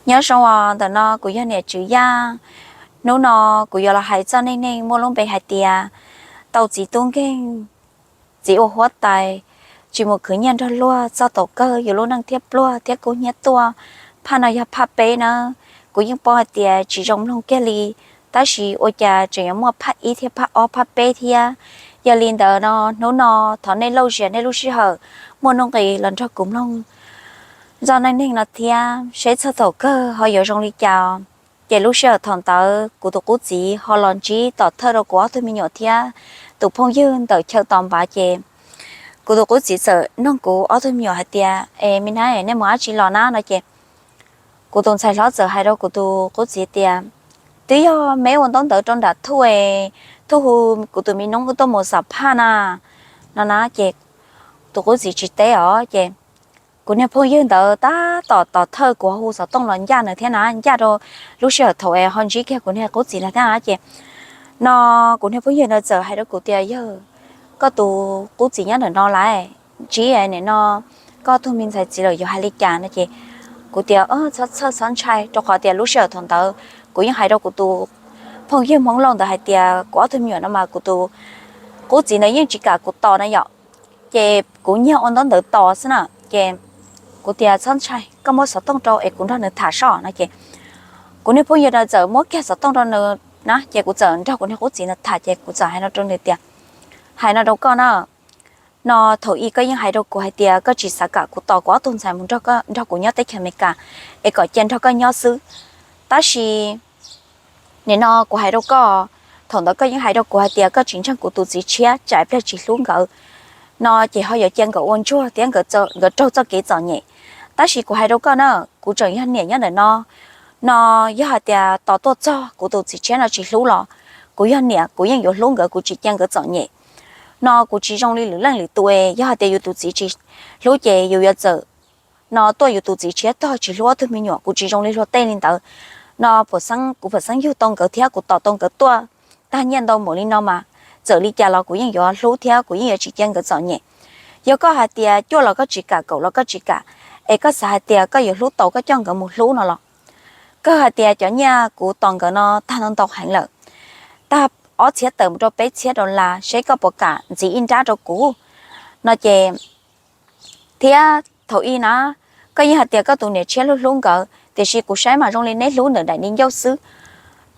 Nyob zoo os, ntawm no kuv yog niam Tswv Yaj. Hnub no kuv yuav los hais txoj neej neeg muaj lub npe hais tias tau txiv tub nkeeg, txiv ua huab tais, tsis mus khwv nyiaj nrog luag, txog thaum kawg yus lub neej thiaj pluag thiab kub hnyiab tuaj. Phaj no yog phaj peb na, kuv yeej paub hais tias tsis zoo mloog kiag li, tab sis ua cas tseem yuav muaj phaj ib thiab phaj ob phaj peb thiab. Yog li ntawd no, hnub no thov nej lauj zias nej lub sij hawm muaj nuj nqis los nrog kuv mloog zaj neej neeg no thiab, seb txog thaum kawg ho yuav zoo li cas. Ces lub sij hawm thaum ntawd kuv tus qub txiv ho los ntsib tom thawj rau kuv ob tug me nyuam thiab tus phooj ywg ntawm chaw tos npav ces kuv tus qub txiv txawm nug kuv ob tug me nyuam hais tias, Es me nab, nej mus dab tsi los na? No ces kuv tus ntxhais hlob txawm hais rau kuv tus qub txiv tias, Twb yog me ua ntaub ntawv rau nram thuj, thuj hu kuv tus me noob tuaj mus xam phaj na, no na. Ces tus qub txiv tsis teb os, ces kuv niag phooj ywg ntawd tab tom tos thawj kuv ho hu xov tooj los ncaj nws thiab na, ncaj rau lub sij hawm thaum es ho ntsib kiag kuv niag qub txiv no thiab na. Ces no kuv niag phooj ywg ntawd txawm hais rau kuv tias, Yawg, koj tus qub txiv nyob ntawm no lawm, ntsib nim no koj tug me ntxhais txiv lawm yuav hais li cas? No ces kuv tias, Txhob txhawj txhob ntshai, rau qhov tias lub sij hawm thaum ntawd kuv yeej hais rau kuv tus phooj ywg Hmoob Lauj ntawd hais tias kuv ob tug me nyuam no mas kuv tus qub txiv ntawd yeej tsis kam kuv tos na yom, ces kuv nyiag ua ntaub ntawv tos xwb na. Ces kuv tias, Txhob ntshai, koj muab xov tooj rau es kuv nrog nws tham soj, no ces kuv niag phooj ywg ntawd txawm muab kiag xov tooj rau nws na, ces kuv txawm nrog kuv niag qub txiv ntawd tham, ces kuv txawm hais no rau nws tias, Hais no rau koj na, no thaum ub koj yeej hais rau kuv hais tias koj tsis xav kam kuv tos kuv ob tug ntxhais mus nrog kuv nyob teb chaws Amelikas, es kom cia nrog koj nyob xwb. Tab sis nim no kuv hais rau koj, thaum ntawd koj yeej hais rau kuv hais tias koj tsis ntseeg kuv tus txiv tshiab, tsam ib pliag tsis hlub nkawd, no ces ho yuav cia nkawd ua ntsuag thiab nkawd raug txoj kev txom nyem. Tab sis kuv hais rau koj na, kuv tseem yog niam nyob ntawm no, no yog hais tias tos tuaj txog kuv tus txiv tshiab no tsis hlub los kuv yog niam kuv yeej yuav hlub nkawd, kuv tsis cia nkawd txom nyem. No kuv tsis zoo li lwm leej lwm tus, yog hais tias yus tus txiv tsis hlub ces yus yuav txawm no tuaj yus tus txiv tshiab tog tsis hlub ob tug me nyuam, kuv tsis zoo li luag tej li ntawd. No kuv pam xeeb yug tau nkawd thiab kuv tos tau nkawd tuaj tag nyiaj ntau npaum li no mas, txawm li cas los kuv yeej yuav hlub thiab kuv yeej yuav tsis cia nkawd txom nyem. Yog koj hais tias cuaj los koj tsis kam, kaum los koj tsis kam, es koj xav hais tias koj yuav hlub tau koj coj nkawd mus hlub no los, kawg hais tias cov nyiaj kuv tos nkawd no tag ntau ntau heev lawm, tag ob txhiab tawm mus rau peb txhiab dollar, seb koj puas kam ntxiv ib nrab rau kuv. No ces thiab thaum ub na, koj yeej hais tias koj tus niam tshiab hlub hlub nkawd, tiam sis kuv saib mas zoo li neb hlub ntawm daim di ncauj xwb.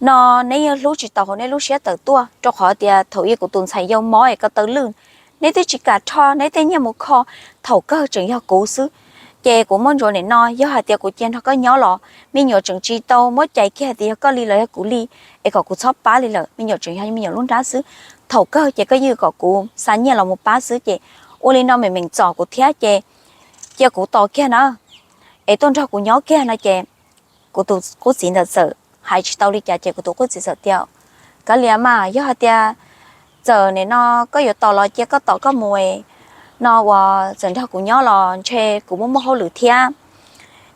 No neb yeej hlub tsis tau hauv neb lub siab tawm tuaj, rau qhov tias thaum ub kuv tus ntxhais yau mob es ko taw lwj, neb twb tsis kam rho neb tej nyiaj mus kho, thaum kawg tseem yog kuv xwb. Ces kuv muab ntsuas nim no, yog hais tias kuv cia nrog koj nyob los me nyuam tseem tsis tau muab cais kiag hais tias yog koj li los yog kuv li, es kom kuv txhob pab li lawm, me nyuam tseem yog me nyuam lub nrab xwb. Thaum kawg ces koj yeej kom kuv xa nyiaj los mus pab xwb, ces ua li no meem meem txom kuv thiab, ces cia kuv tos kiag na, es tuaj nrog kuv nyob kiag no. Ces kuv tus qub txiv ntawd txawm hais tsis tau li cas, ces kuv tus qub txiv txawm tias, Kav liam mas, yog hais tias txawm nim no koj yuav tos los cia koj tos koj mus, no uas txawm nrog kuv nyob los ntshe kuv muaj muaj hauj lwm thiab,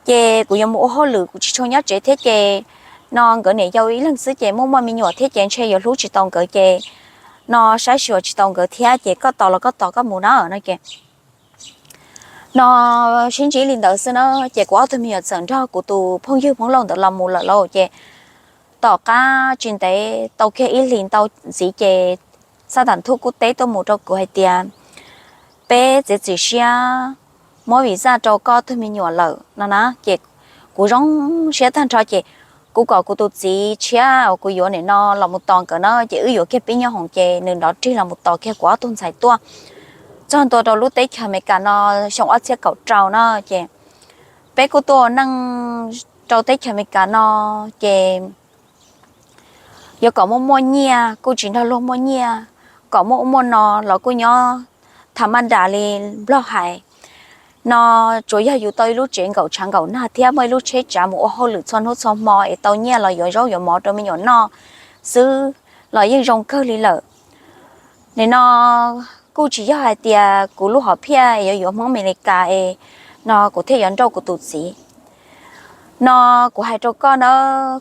ces kuv yuav mus ua hauj lwm, kuv tsis tshua nyob tsev thiab, ces no nkawd niam yau ib leeg xwb ces muaj muaj me nyuam thiab ces ntshe yuav hlub tsis tau nkawd, ces no saib xyuas tsis tau nkawd thiab, ces koj tos los koj tos koj mus na, no ces no sib ntsib li ntawd xwb na. Ces kuv ob tug me nyuam txawm nrog kuv tus phooj ywg Hmoob Lauj ntawd los mus lawm lauj. Ces tom qab tsis ntev tau kiag ib hlis ntau ntxiv ces xab tas nthub kuj teb tuaj mus rau kuv hais tias, Peb txiav txim siab muab visa rau koj tug me nyuam lawm, no na. Ces kuv zoo siab tag nrho, ces kuv kom kuv tus txiv tshiab uas kuv yuav nim no los mus tos nkawd na, ces wb yuav kiag pib nyob hoom, ces nws nrov rig los mus tos kiag kuv ob tug ntxhais tuaj txog ntua rau lub teb chaws Amelikas no xyoo ob txhiab kaum rau na. Ces peb kuj tuaj ua neej rau teb chaws Amelikas no, ces yuav kom muaj muaj nyiaj kuj tsis nrog luag muaj nyiaj, kom muaj ub muaj no los kuj nyob tham maj das li Nplog hais. No tsuas yog yus tau ib lub tsev nkaum tshav nkaum nag thiab muaj ib lub tsheb tsav mus ua hauj lwm txhua hnub txhua hmo es tau nyiaj los yuav zaub yuav mov rau me nyuam noj xwb los yeej zoo kawg li lawm. Nim no kuj tsis yog hais tias kuv lub hom phiaj es yuav yuav Hmoob Amelikas es no kuv thiaj yuav nrauj kuv tus txiv. No kuv hais rau koj na,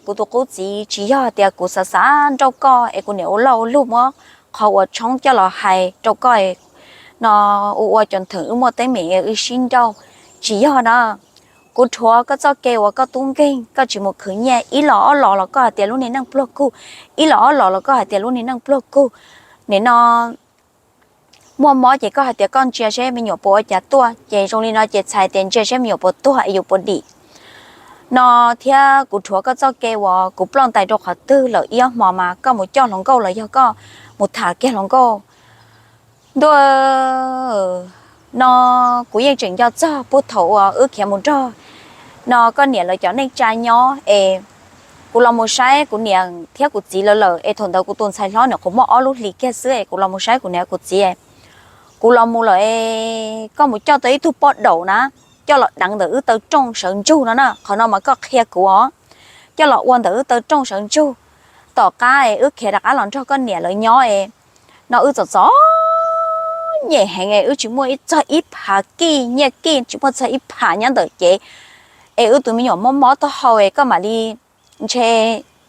kuv tus qub txiv, tsis yog hais tias kuv xav xav nrauj koj es kuv niam ua loj ua lug muab qhov uas tshoob coj los hais rau koj no ua ua cov nthwv wb muaj teeb meem wb sib nrauj, tsis yog na. Kuv rhuav koj txoj kev uas koj tub nkeeg, koj tsis mus khwv nyiaj, ib los ob los los koj hais tias lub niag neej pluag kug, ib los ob los los koj hais tias lub niag neej pluag kug. Nim no muaj mob ces koj hais tias koj ntsia seb me nyuam puas ua cas tuaj, ces zoo li no ces txhais tias ntsia seb me nyuam puas tuag es yus puas dim no. Thiab kuv rhuav koj txoj kev uas kuv ploj ntais rau qhov twg lawm ib ob hmo mas koj mus coj hluas nkauj los yog koj mus tham kiag hluas nkauj. Ntuj, no kuv yeej tseem nco txog puag thaum uas wb khiav mus nrog no koj niam lawv cov neej tsa nyob es kuv los mus saib kuv niam thiab kuv txiv lawv lawm es thaum ntawd kuv tus ntxhais hlob nws qhuav muaj ob lub hlis kiag xwb es kuv los mus saib kuv niam kuv txiv. Kuv los mus lawm es koj mus coj tau ib tug poj daum na, coj los deev ntawm wb taw rooj sawv ntsug no na, qhov no mas koj qhia kuv os. Coj los ua ntawm wb taw rooj sawv ntsug. Tom qab es wb khiav rov qab los nrog koj niam lawv nyob es no wb txom txom nyem heev es wb tsis muaj ib txog ib phav kij, nyiaj kij tsis muaj txog ib phav nyob ntawm cev. Es wb tus me nyuam mob mob taub hau es koj mam li ntshe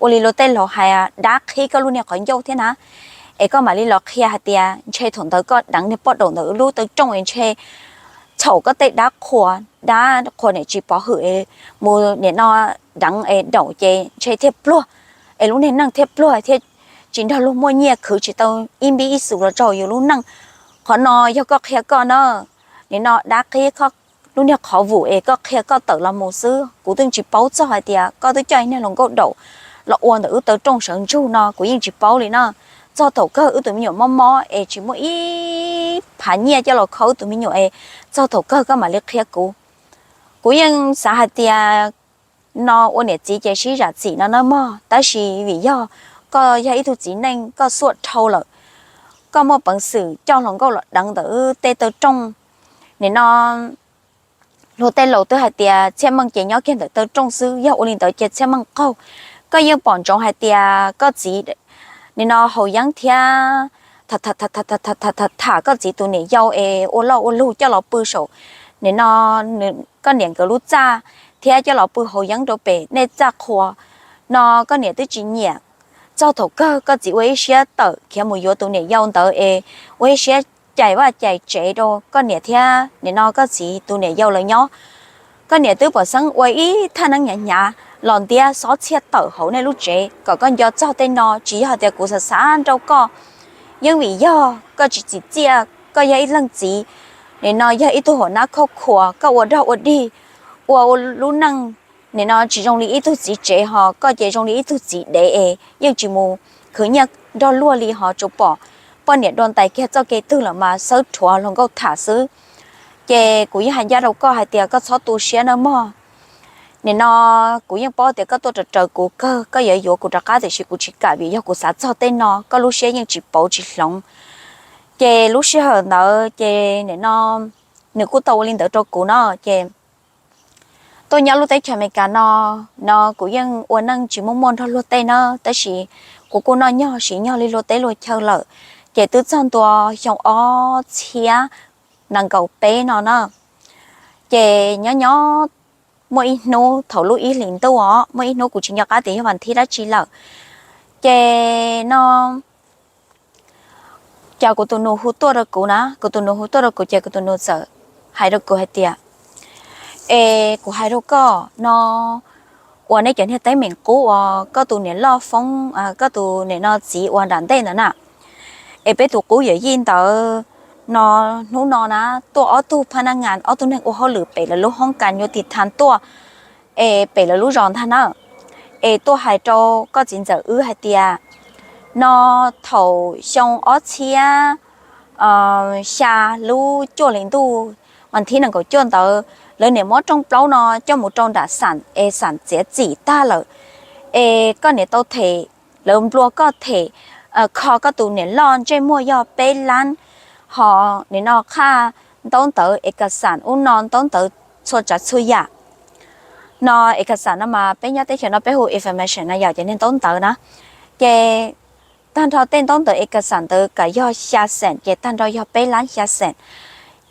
ua li luag tej laus hais dab qhib koj lub niag qhov ncauj thiab na. Es koj mam li los qhia hais tias ntshe thaum ntawd koj deev niag poj daum ntawm wb lub taw rooj es ntshe txhaum koj tej dab qhuas, dab qhuas niam tsis pov hwm es mus nim no deev es daum ces ntshe thiaj pluag, es lub niag neej thiaj pluag thiaj tsis nrog luag muaj nyiaj, khwv tsis tau ib npib ib xus los rau yus lub neej. Qhov no yog koj qhia koj na, nim no dab qhib lub niag qhov vum es koj qhia koj tawm los mus xwb. Kuv twb tsis paub txog hais tias koj twb coj ib niag hluas nkauj daum los ua ntawm wb taw rooj sawv ntsug no, kuv yeej tsis paub li na. Txog thaum kawg wb tus me nyuam mob mob es tsis muaj ib phav nyiaj coj los kho wb tus me nyuam es txog thaum kawg koj mam li qhia kuv. Kuv yeej xav hais tias no ua niam txiv ces sib zam txim no na mog, tab sis vim yog koj yog ib tug txiv neej koj xuam dhau lawm, koj muaj peev xwm coj hluas nkauj los deev ntawm wb tej taw rooj. Nim no luag tej laus twb hais tias txhiaj meej ces nyob kiag ntawm taw rooj xwb, yog ua li ntawd ces txhiaj meej qaug. Koj yeej pom ntsoov hais tias koj txiv nim no haus yeeb thiab tham koj txiv tus niam yau es ua loj ua lug coj los pw saum nim no koj niam nkawd lub txaj thiab coj los pw haus yeeb rau pem nej txaj qhua no, koj niam twb tsis nyiam. Txog thaum kawg koj txiv ua ib siab tawm khiav mus yuav tus niam yau ntawd es ua ib siab cais vaj cais tsev rau koj niam thiab nim no koj txiv tus niam yau lawv nyob. Koj niam twb pom xeeb ua ib thaj neeb hnyav hnyav los ntiab xob txhiaj tawm hauv nej lub tsev kom koj nco txog tej no, tsis yog tias kuv xav xav nrauj koj. Yeej vim yog koj tsis txim txiaj, koj yog ib leej txiv, nim no yog ib tug hauv nab khauj khuas, koj ua dog ua dig, ua lub neej nim no tsis zoo li ib tug txiv tsev, ho koj ces zoo li ib tug txiv dev es yeej tsis mus khwv nyiaj nrog luag li, ho tsuas pom poj niam dua ntais kiag txoj kev twg lawm mas xawb rhuav hluas nkauj tham xwb. Ces kuv yeej hais ncaj rau koj hais tias koj txhob tu siab nawb mog. Nim no kuv yeej paub tias koj tuaj raws raws kuv kawg, koj yuav yuav kuv rov qab tiam sis kuv tsis kam vim yog kuv xav txog tej no, koj lub siab yeej tsis pauv tsis hloov. Ces lub sij hawm ntawd ces nim no nws kuj tau ua li ntawd rau kuv no ces tuaj nyob lub teb chaws Amelikas no, no kuv yeej ua neej tsis muaj muaj nrog luag tej na, tab sis kuv kuj noj nyog siv nyog li luag teb luag chaw lawm. Ces twb txog ntua xyoo ob txhiab nees nkaum peb no na, ces nyob nyob muaj ib hnub thaum lub ib hlis ntuj os, muaj ib hnub kuv tsis nco qab tias yog vas thib dab tsi lawm, ces no cas kuv tus nus hu tuaj rau kuv na, kuv tus nus hu tuaj rau kuv ces kuv tus nus txawm hais rau kuv hais tias, es kuv hais rau koj no, uas nej cov niag teeb meem qub uas koj tus niam loj foob koj tus niam no txiv uas nram ntej ntawd na, es peb tus qub yawm yij ntawd no hnub no na tuaj ob tug phab nab ngas, ob tug neeg ua hauj lwm pem lawv lub hoob kas nyuj tim thas tuaj, es pem lawv lub zos ntag na, es tuaj hais rau koj txiv ntxawm wb hais tias no thaum xyoo ob txhiab xya lub cuaj hlis ntuj vas thib nees nkaum cuaj ntawd lawv niam muab rooj plaub no coj mus rau nram xam es xam txiav txim tag lawm, es koj niam tau them, lawv nplua koj them kho koj tus niam loj ntsej muag yog peb lab, ho nim no qhaj ntaub ntawv es kas xam ub no ntaub ntawv txhua tsav txhua yam no, es kas xam no mas peb nyob teb chaws no peb hu information no yog cov niag ntaub ntawv na, ces tag nrho tej ntaub ntawv es kas xam ntawd kam yog xya xeem ces tag nrho yog peb lab xya xeem,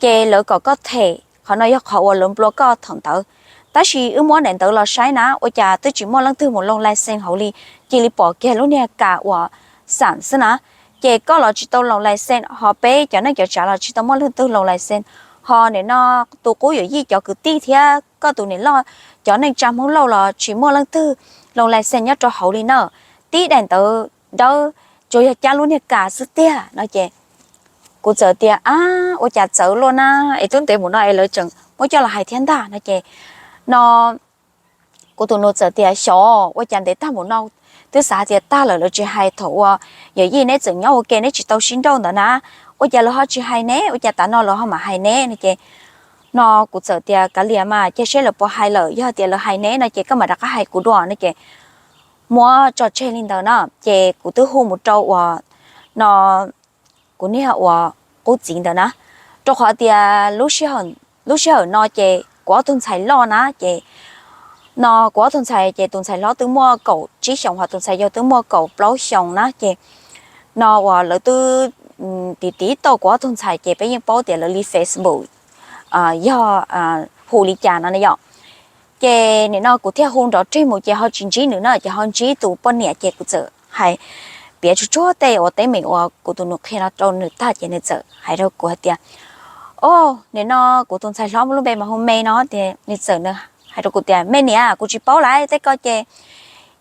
ces lawv kom koj them, qhov no yog qhov uas lawv nplua koj thaum ntawd. Tab sis wb muab daim ntawv los saib na ua cas twb tsis muaj leej twg mus loos lais xees hauv li, cia li pom kiag lub niag kas uas xam xwb na, ces koj los tsis tau loos lais xees ho peb cov neej cov tsav los tsis tau muaj leej twg loos lais xees, Ho nim no tus qub yawm yij cov kwv tij thiab koj tus niam loj cov neej tsa Hmoob Lauj los tsis muaj leej twg loo lais xees nyob rau hauv li na. Tib daim ntawv dawb, tsuas yog cab lub niag kas xwb tiag no ces kuv txawm tias, ab, ua cas txawv luaj na, es twb ntev mus no es lawv tseem muab coj los hais thiab ntag no ces no kuv tus nus txawm tias, xyov ua cas ntev tag mus no twb xav hais tias tag lawm lawv tsis hais, thaum uas yawm yij neb tseem nyob ua ke neb tsis tau sib nrauj ntawd na, ua cas lawv ho tsis hais ne, ua cas tav no lawv ho mam hais ne no ces no kuv txawm tias, kav liam mas cia seb lawv puas hais lawm, yog tias lawv hais ne no ces koj mam rov qab hais kuv dua no ces muab tso tseg li ntawd na ces kuv twb hu mus rau uas no kuv niag uas qub txiv ntawd na, rau qhov tias lub sij hawm no ces kuv ob tug ntxhais loj na ces no kuv ob tug ntxhais ces tus ntxhais hlob twb muaj kaum tsib xyoos ho tus ntxhais yau twb muaj kaum plaub xyoos na ces no uas lawv twb tiv tiv tauj kuv ob tug ntxhais ces peb yeej paub tias lawv li Facebook yog hu li cas no ne yom. Ces nim no kuv thiaj hu nrov reg mus ces ho tsis ntsib nws na, ces ho ntsib tus poj niam ces kuv txawm hais piav tsuag tsuag tej uas teeb meem uas kuv tus nus qhia no rau nws tag ces nws txawm hais rau kuv hais tias, o, nim no kuv tus ntxhais hlob lub npe mas hu Me no ces nws txawm hais rau kuv tias, me niam, kuv tsis paub lawm tej ko ces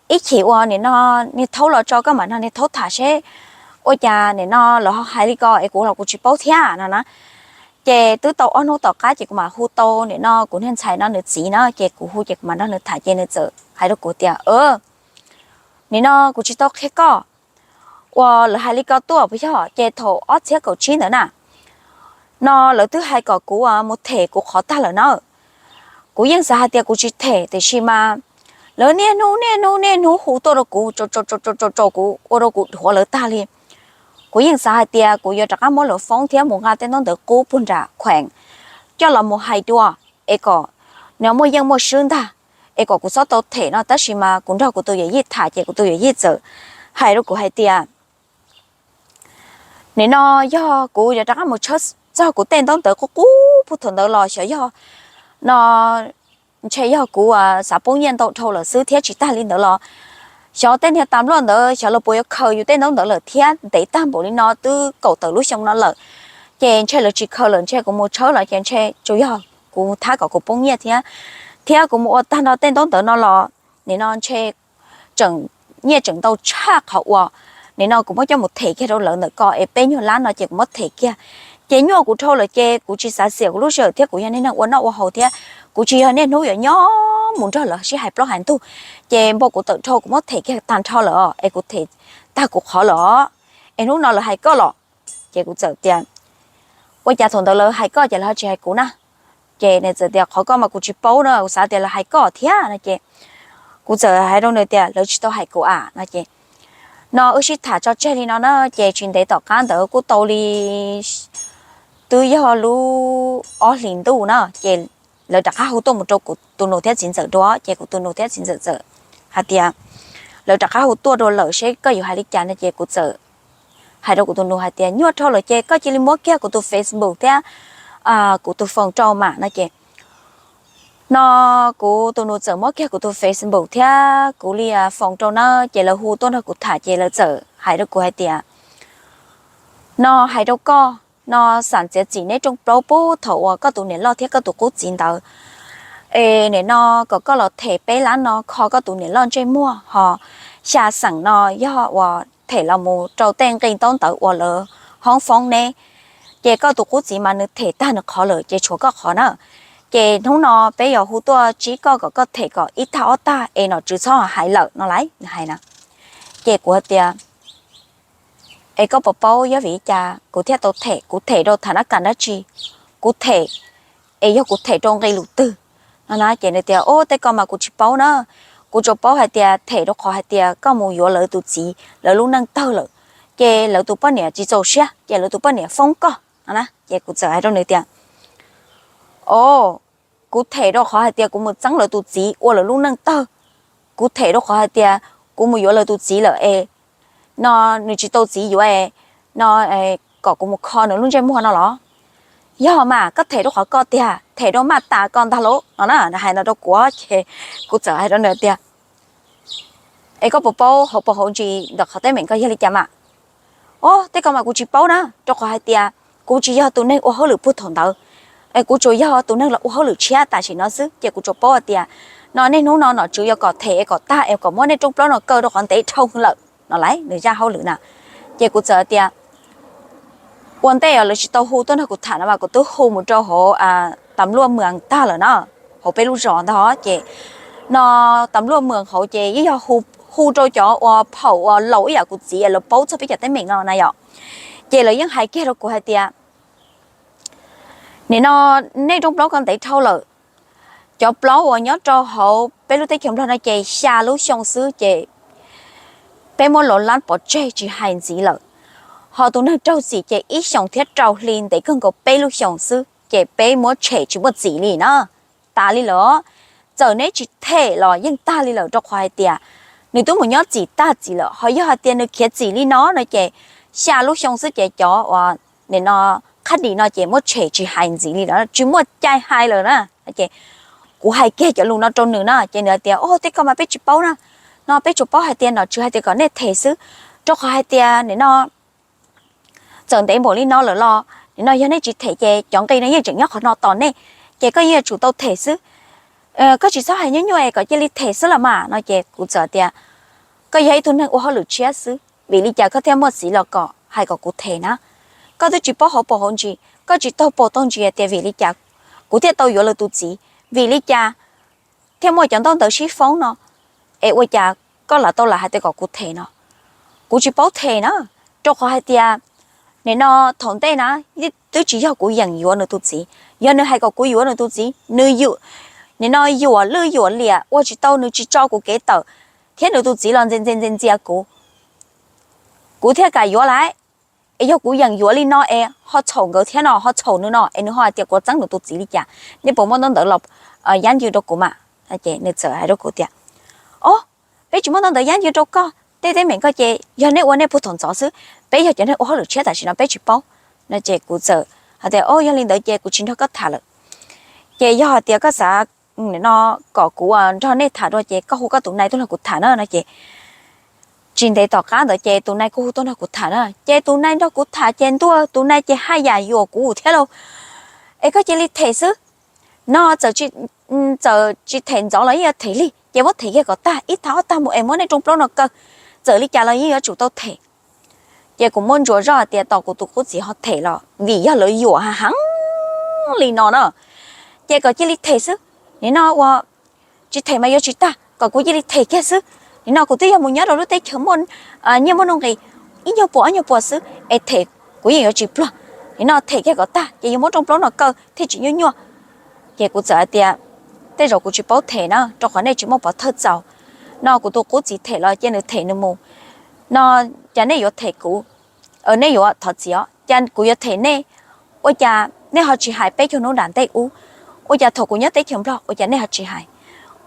ib chim uas nim no niag thaub los tso koj mam nrog niag thaub tham seb ua cas nim no lawv ho hais li ko es kuv los kuv tsis paub thiab no na. Ces twb tau ob hnub tom qab ces kuv mam hu tau nim no kuv niag ntxhais no nws txiv na ces kuv hu ces kuv mam nrog nws tham ces nws txawm hais rau kuv tias, nim no kuv tsis tau qhia koj uas lawv hais li ko tuaj puas yog, ces thaum ob txhiab kaum tsib ntawd na no lawv twb hais kom kuv mus them kuv qhov tag lawm na. Kuv yeej xav hais tias kuv tsis them tiam sis mas lawv niaj hnub niaj hnub niaj hnub hu tuaj rau kuv, tsaus tsaus kuv ua rau kuv dhuav lawv tag li. Kuv yeej xav hais tias kuv yuav rov qab muab lawv foob thiab mus nqa tej ntaub ntawv qub puag nram khueem coj los mus hais dua es kom nws muaj yeej muaj swb ntag, es kom kuv txhob tau them no, tab sis mas kuv nrog kuv tus yawm yij tham ces kuv tus yawm yij txawm hais rau kuv hais tias, nim no yog kuv yuav rov qab mus tshawb txog kuv tej ntaub ntawv qub qub puag thaum ntawd los xyov yog no ntshe yog kuv xav poob nyiaj ntau dhau lawm xwb thiab tsis tag li ntawd los xyov tej niag tas nploj ntawd xyov lawv puas yuav khaws yus tej ntaub ntawv lawm thiab ntev tag npaum li no twb kaum tawm lub xyoo no lawm. Ces ntshe lawv tsis khaws lawm ntshe kuv mus tshawb los ces ntshe tsuas yog kuv thab kom kuv poob nyiaj thiab, thiab kuv mus ua tag nrho tej ntaub ntawv no los nim no ntshe tseem nyiaj tseem ntau tshaj qhov uas nim no kuv muab coj mus them kiag rau lawv ntawm ko es peb nyuag lab no ces kuv muab them kiag. Ces nyuaj kuv dhau lawm ces kuv tsis xav xiam kuv lub sij hawm thiab kuv yog niag neeg ua noj ua haus thiab kuv tsis yog niaj hnub yuav nyob mus nrog lawv sib hais plaub hais ntug. Ces npau kuv tawm dhau kuv muab them kiag tag nrho lawm es kuv them tag kuv qhov lawm os, es hnub no lawv hais koj los. Ces kuv txawm tias, ua cas thaum ntawd lawv hais koj ces lawv ho tsis hais kuv na? Ces nws txawm tias, qhov koj mas kuv tsis paub na, kuv xav tias lawv hais koj thiab no ces kuv txawm hais rau nws tias, lawv tsis tau hais kuv am no ces no wb sib tham tso tseg li no na. Ces tsis ntev tom qab ntawd kuj tau li twb yog lub ob hlis ntuj na ces lawv rov qab hu tuaj mus rau kuv tus nus thiab txiv ntxawm dua ces kuv tus nus thiab txiv ntxawm txawm hais tias, lawv rov qab hu tuaj dua lawm seb koj yuav hais li cas no ces kuv txawm hais rau kuv tus nus hais tias, nyuaj dhau lawm ces koj cia li muab kiag kuv tus Facebook thiab kuv tus foos rau mam no ces no kuv tus nus txawm muab kiag kuv tus Facebook thiab kuv li foos rau na ces lawv hu tuaj nrog kuv tham ces lawv txawm hais rau kuv hais tias, no hais rau koj no, xam txiav txim neb rooj plaub pub thaum uas koj tus niam loj thiab koj tus qub txiv ntawd es nim no kom koj los them peb lab no kho koj tus niam loj ntsej muag ho xya xeem no yog uas them los mus rau tej nqi ntaub ntawv uas lawv hoob foob neb. Ces koj tus qub txiv mas nws them tag nws qhov lawm ces tshuav koj qhov na. Ces hnub no peb yuav hu tuaj tsib koj kom koj them kom ib tag ob tag es nom tswv txhob hais lawm no lauj, nws hais na. Ces kuv hais tias, es koj puas paub yog vim li cas kuv thiaj tau them, kuv them rau tham nab kam dab tsi, kuv them es yog kuv them rau nqi lus twg no na? Ces nws tias, o, tej ko mas kuv tsis paub na, kuv tsuas paub hais tias them rau qhov hais tias koj mus yuav lawv tus txiv lawv lub neej tawg lawm, ces lawv tus poj niam tsis txaus siab ces lawv tus poj niam foob koj no na. Ces kuv txawm hais rau nws tias, o, kuv them rau qhov hais tias kuv mus txeeb lawv tus txiv ua lawv lub neej tawg, kuv them rau qhov hais tias kuv mus yuav lawv tus txiv lawm es no nws tsis tau txiv yuav es no kom kuv mus kho nws lub ntsej muag no los? Yog mas koj them rau qhov koj tiag, them rau maj tas koj ntag lauj no na, hais no rau kuv ces kuv txawm hais rau nws tias, es koj puas paub hauv paus hauv ntsis ntawm qhov teeb meem ko yog li cas mas? O, tej ko mas kuv tsis paub na, rau qhov hais tias kuv tsis yog tus neeg ua hauj lwm puag thaum ntawd. Kuv tsuas yog tus neeg los ua hauj lwm tshiab tam sim no xwb, ces kuv tsuas paub hais tias no niaj hnub no nom tswv yuav kom them es kom tag es kom muab nej rooj plaub no kaw rau qhov ntev dhau lawm no lauj, nws zaj hauj lwm na. Ces kuv txawm tias, ua ntej lawv tsis tau hu tuaj nrog kuv tham no mas kuv twb hu mus rau hauv tam luaj mws tag lawm na, hauv peb lub zos ntag. Ces no tam luaj mws hauv ces yeej yog hu rau cov uas phaum uas laus ib yam kuv txiv lawv paub txog peb cov teeb meem no na yom. Ces lawv yeej hais kiag rau kuv hais tias, nim no nej rooj plaub ko ntev dhau lawm, cov plaub uas nyob rau hauv peb lub teb chaws Nplog no ces xya lub xyoo xwb ces peb muab los lab pov tseg tsis hais ntxiv lawm. Ho tus neeg raug txim ces ib xyoos thiab rau hli ntev kawg nkaus peb lub xyoos xwb ces peb muab tshem tsis muaj txim li na. Tas li lawm, txawm neb tsis them los yeej tag li lawm rau qhov hais tias nws twb mus nyob txim tag txim lawm, ho yog hais tias nws khiav txim li no no ces xya lub xyoo xwb ces cov uas nim no qhab dis no ces muab tshem tsis hais ntxiv li lawm, tsis muaj cai hais lawm na. Ces kuv hais kiag cov lus no rau nws na ces nws hais tias, o, tej ko mas peb tsis paub na, no peb tsuas paub hais tias nom tswv hais tias kom nej them xwb, rau qhov hais tias nim no txawm ntev npaum li no lawm los nim no yog nej tsis them ces cov nqi no yeej tseem nyob qhov no tos nej, ces koj yeej yuav tsum tau them xwb. Koj tsis txhob hais nyuaj nyuaj es kom cia li them xwb los mas no ces kuv txawm tias, koj yog ib tug neeg ua hauj lwm tshiab xwb, vim li cas koj thiaj muaj txiv los kom hais kom kuv them na? Koj twb tsis paub hauv paus hauv ntsis, koj tsis taug paus taug ntsis tias vim li cas kuv thiaj tau yuav lwm tus txiv, vim li cas thiaj muaj cov ntaub ntawv sib foob no, es ua cas koj lam tau lam hais tias kom kuv them no? Kuv tsis paub them na, rau qhov hais tias nim no thaum ntej na twb tsis yog kuv yeem yuav nws tus txiv, yog nws hais kom kuv yuav nws tus txiv, nws nim no yuam lwj yuam liam ua tsis tau, nws tsis tso kuv kev tawm, thiab nws tus txiv los ntxias ntxias ntxias kuv, kuv thiaj kam yuav lawm. Es yog kuv yeem yuav li no es ho txhaum nkawd thiab no, ho txhaum nws no es nws ho hais tias kuv txeeb nws tus txiv li cas, nej puas muaj ntaub ntawv los yab ncw rau kuv mas? Nws txawm hais rau kuv tias, o, peb tsis muaj ntaub ntawv yab ncw rau koj, tej teeb meem koj ces yog nej ua nej puag thaum ntxov xwb, peb yog cov neeg ua hauj lwm tshiab tam sim no peb tsis paub no ces kuv txawm hais tias, o, yog li ntawd ces kuv tsis nrog koj tham lawm. Ces yog hais tias koj xav no kom kuv nrog nej tham dua ces koj hu koj tus nai tuaj nrog kuv tham na no ces tsis ntev tom qab ntawd ces tus nai kuj hu tuaj nrog kuv tham na, ces tus nai nrog kuv tham ces ntuj, tus nai ces haj yam yuam kuv thiab lauj. Es koj cia li them xwb, no txawm tsis them ntxov los yeej yuav them li, ces muab them kiag kom tag, ib tag ob tag mus es muab nej rooj plaub no kaw, txawm li cas los yeej yuav tsum tau them. Ces kuv muab ntsuas zoj hais tias tos kuv tus qub txiv ho them los vim yog lawv yuam heev li no na, ces kom cia li them xwb. Nim no ua tsis them mas yuav tsis tag, kom kuv cia li them kiag xwb. Nim no kuv twb yog mus nyob rau lub teb chaws muaj nyiaj muaj nuj nqis ib nyuag puas ob nyuag puas xwb es them kuv yeej yuav tsis pluag. Nim no them kiag kom tag ces yuav muab rooj plaub no kaw thiaj tsis nyuaj nyuaj. Ces kuv txawm hais tias, tej zaum kuv tsis paub them na, rau qhov nej tsis muaj pov thawj txaus. No kuv tus qub txiv them los cia nws them nws mus. No cas nej yuav them kuv, nej yuav thov txim os, cas kuv yuav them nej, ua cas nej ho tsis hais peb caug hnub nram ntej ub? Ua cas thaum kuv nyob teb chaws Nplog ua cas nej ho tsis hais?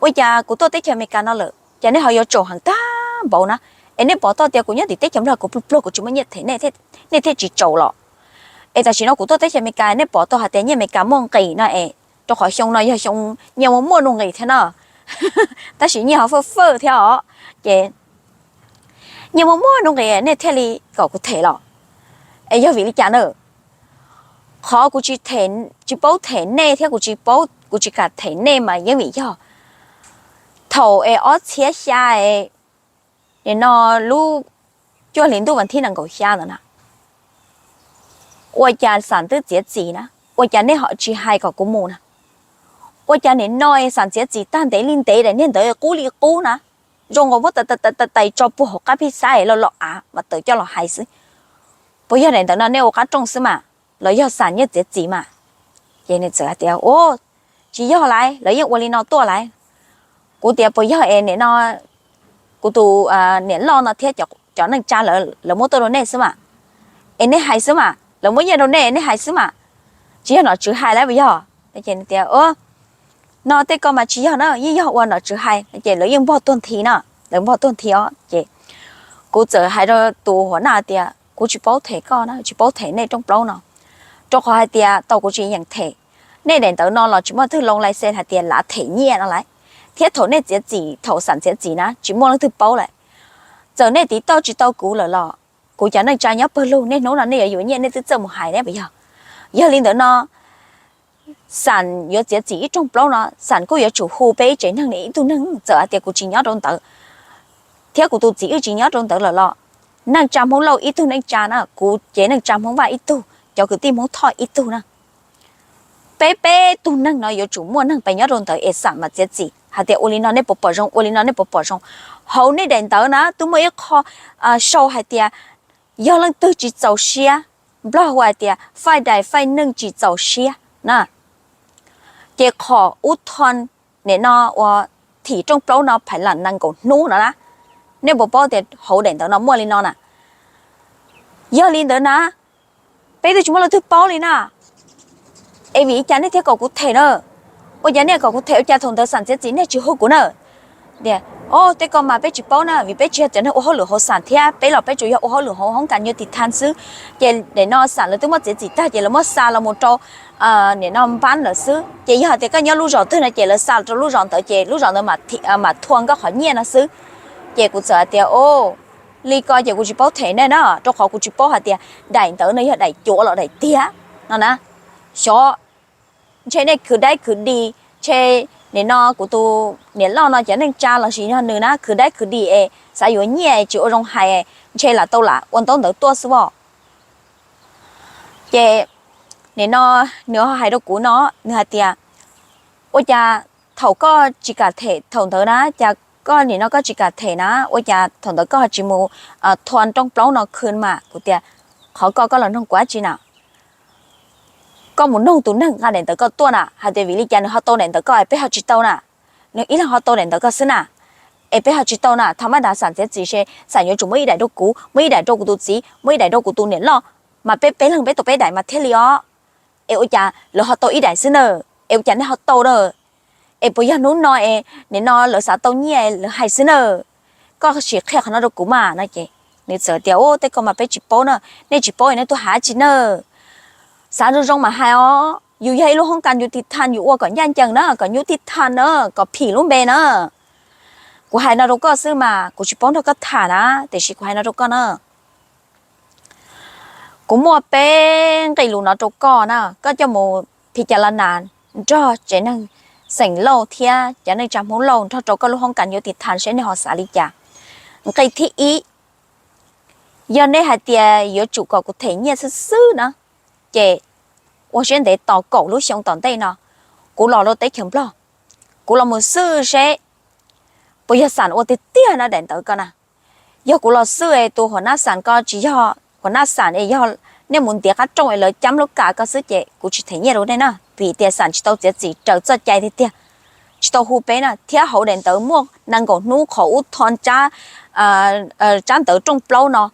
Ua cas kuv tuaj teb chaws Amelikas no lawm cas nej ho yuav tsaus heev tag npaum na? Es nej pom tau tias kuv nyob tim teb chaws Nplog kuv pluag pluag kuv tsis muaj nyiaj them nej, nej thiaj tsis tsaus los. Es tam sim no kuv tuaj teb chaws Amelikas nej pom tau hais tias nyiaj Amelikas muaj nqis no es, rau qhov xyoo no yog xyoo nyiaj muaj muaj nuj nqis thiab no, tab sis nyiaj ho fawj fawj thiab os. Ces nyiaj muaj muaj nuj nqis nej thiaj li kom kuv them los. Es yog vim li cas na? Qhov kuv tsis paub them nej thiab kuv tsis paub, kuv tsis kam them nej mas yeej vim yog thaum es ob txhiab xya, nim no lub cuaj hlis ntuj vas thib nees nkaum xya ntawd na, ua cas xam twb txiav txim na, ua cas nej ho tsis hais kom kuv mus na? Ua cas nim no xam txiav txim tag ntev li ntev daim niag ntawd qub li qub na, zoo nkaus muab tais tais tso puag hauv qab phij xab es lo lo av mas tawm coj los hais xwb. Puas yog daim ntawd no nej ua qab rooj xwb mas los yog xam nyiaj txiav txim mas? Ces nws txawm hais tias, u, tsis yog lawm, lawv yeej ua li no tuaj lawm. Kuv tias puas yog es nim no kuv tus niam loj no thiab cov neej tsa lawv muab tuaj rau nej xwb mas, es nej hais xwb mas, lawv muab nyiaj rau nej nej hais xwb mas, tsis yog nom tswv hais lawm puas yog? Tias, no tej ko mas tsis yog na, yeej yog ua nom tswv hais. Ces lawv yeej npog tuag nthi na, lawv npog tuag nthi os. Ces kuv txawm hais rau tus huam naj tias kuv tsis paub them koj na, tsis paub them nej rooj plaub no, rau qhov hais tias tau kuv tsis yeem them. Nej daim ntawv no los tsis muaj twg loo lais xes hais tias lav them nyiaj no lawm, thiab thaum nej txiav txim, thaum xam txiav txim na tsis muaj leej twg paub lawm. Txawm nej tiv tauj tsis tau kuv lawm los kuv cov neej tsa nyob pawg lug niaj hnub no nej yuav yuav nyiaj nej twb txawj mus hais ne puas yog? Yog li ntawd no Xam yuav txiav txim ib rooj plaub no, Xam kuj yuav tsum hu peb ib tsev neeg, ib tug neeg txawm hais tias kuv tsis nyob rau ntawd, thiab kuv tus txiv wb tsis nyob rau ntawd lawm los, neej tsa Hmoob Lauj ib tug neej tsa na, kuv ces neej tsa Hmoob Vaj ib tug, cov kwv tij Hmoob Thoj ib tug na. Peb peb tug neeg no yuav tsum muaj neeg pes nyob rau ntawd es Xam mam txiav txim hais tias ua li no nej puas pom zoo, ua li no nej puas pom zoo. Hauv nej daim ntawv na twb muaj ib qho sau hais tias yog leej twg tsis txaus siab, Nplog hu hais tias faij dais faij neej tsis txaus siab na, ces qhov ub thon nim no ua thim rooj plaub no phais lam nees nkaum hnub no na. Nej puas paub tias hauv daim ntawv no muaj li no na? Yog li ntawd na, peb twb tsis muaj leej twg paub li na. Es vim li cas nej thiaj kom kuv them na? Ua cas nej kom kuv them, ua cas thaum ntawd Xam txiav txim nej tsis hu kuv na? Tias, o, tej ko mas peb tsis paub na, vim peb tsis yog cov neeg ua hauj lwm hauv Xam thiab, peb los peb tsuas yog ua hauj lwm hauv hoob kas yuav tiv thas xwb. Ces nim no Xam lawv twb muab txiav txim tag ces lawv muab xa los mus rau nim no npab lawm xwb. Ces yog hais tias koj nyob lub zos twg no ces lawv xa los rau lub zos ntawd ces lub zos ntawd mam thua koj qhov nyiaj no xwb. Ces kuv txawm hais tias, o, li ko ces kuv tsis paub them nej na, rau qhov kuv tsis paub hais tias daim ntawv no yog daim cuav los daim tiag no na. Xyov, ntshe nej khwv daib khwv di, ntshe nim no kuv tus niam loj no cov neej tsa lossis yog nws na khwv daib khwv di es xav yuav nyiaj tsis ua zoo hais, ntshe lam tau lam ua ntaub ntawv tuaj xwb os. Ces nim no nws ho hais rau kuv no, nws hais tias, ua cas thaum koj tsis kam them thaum ntawd na, cas koj nim no koj tsis kam them na, ua cas thaum ntawd koj ho tsis mus thua rooj plaub no khw mas? Kuv tias, qhov ko koj los noog kuv dab tsi na? Koj mus noog tus neeg nqa daim ntawv koj tuaj na, hais tias vim li cas nws ho tau daim ntawv koj es peb ho tsis tau na. Nws ib leeg ho tau daim ntawv koj xwb na, es peb ho tsis tau na. Thaum maj das Xam txiav txim ces Xam yuav tsum muab ib daim rau kuv, muab ib daim rau kuv tus txiv, muab ib daim rau kuv tus niam loj, mas peb peb leeg peb tau peb daim mas thiaj li os. Es ua cas lawv ho tau ib daim xwb na? Es ua cas nej ho tau na? Es puas yog hnub no es nim no lawv xav tau nyiaj lawv hais xwb na? Koj sim qhia qhov no rau kuv mas no ces nws txawm tias, u, tej ko mas peb tsis paub na, nej tsis paub es nej tuaj hais dab tsi na? Xav zoo zoo mas hais os, yus yog ib lub hoob kas yuav tiv thas yus ua kom ncaj ncees na, kom nyuj tib thas na, kom phim lub npe na. Kuv hais no rau koj xwb mas kuv tsis paub nrog koj tham na, tiam sis kuv hais no rau koj na. Kuv muaj peb nqe lus no rau koj na, koj coj mus phim cas los nas nrog tsev neeg xeem Lauj thiab cov neej tsa Hmoob Lauj nrog rau koj lub hoob kas yuav tiv thas seb nej ho xav li cas. Nqe thib ib, yog nej hais tias yuav tsum kom kuv them nyiaj xwb xwb na, ces ua siab ntev tos kaum lub xyoo tom ntej no, kuv los rau teb chaws Nplog, kuv los mus xwb seb puas yog Xam ua tiag tiag no daim ntawv ko na. Yog kuv los xwb es tus huam nab Xam ko tsis yog huam nab Xam es yog nej mus ntiav qab rooj es lawv cab lub kas ko xwb ces kuv tsis them nyiaj rau nej na, vim tias Xam tsis tau txiav txim raws txoj cai tiag tiag, tsis tau hu peb na, thiab hauv daim ntawv muaj nees nkaum hnub qhov ub thov tsab ntawv rooj plaub no,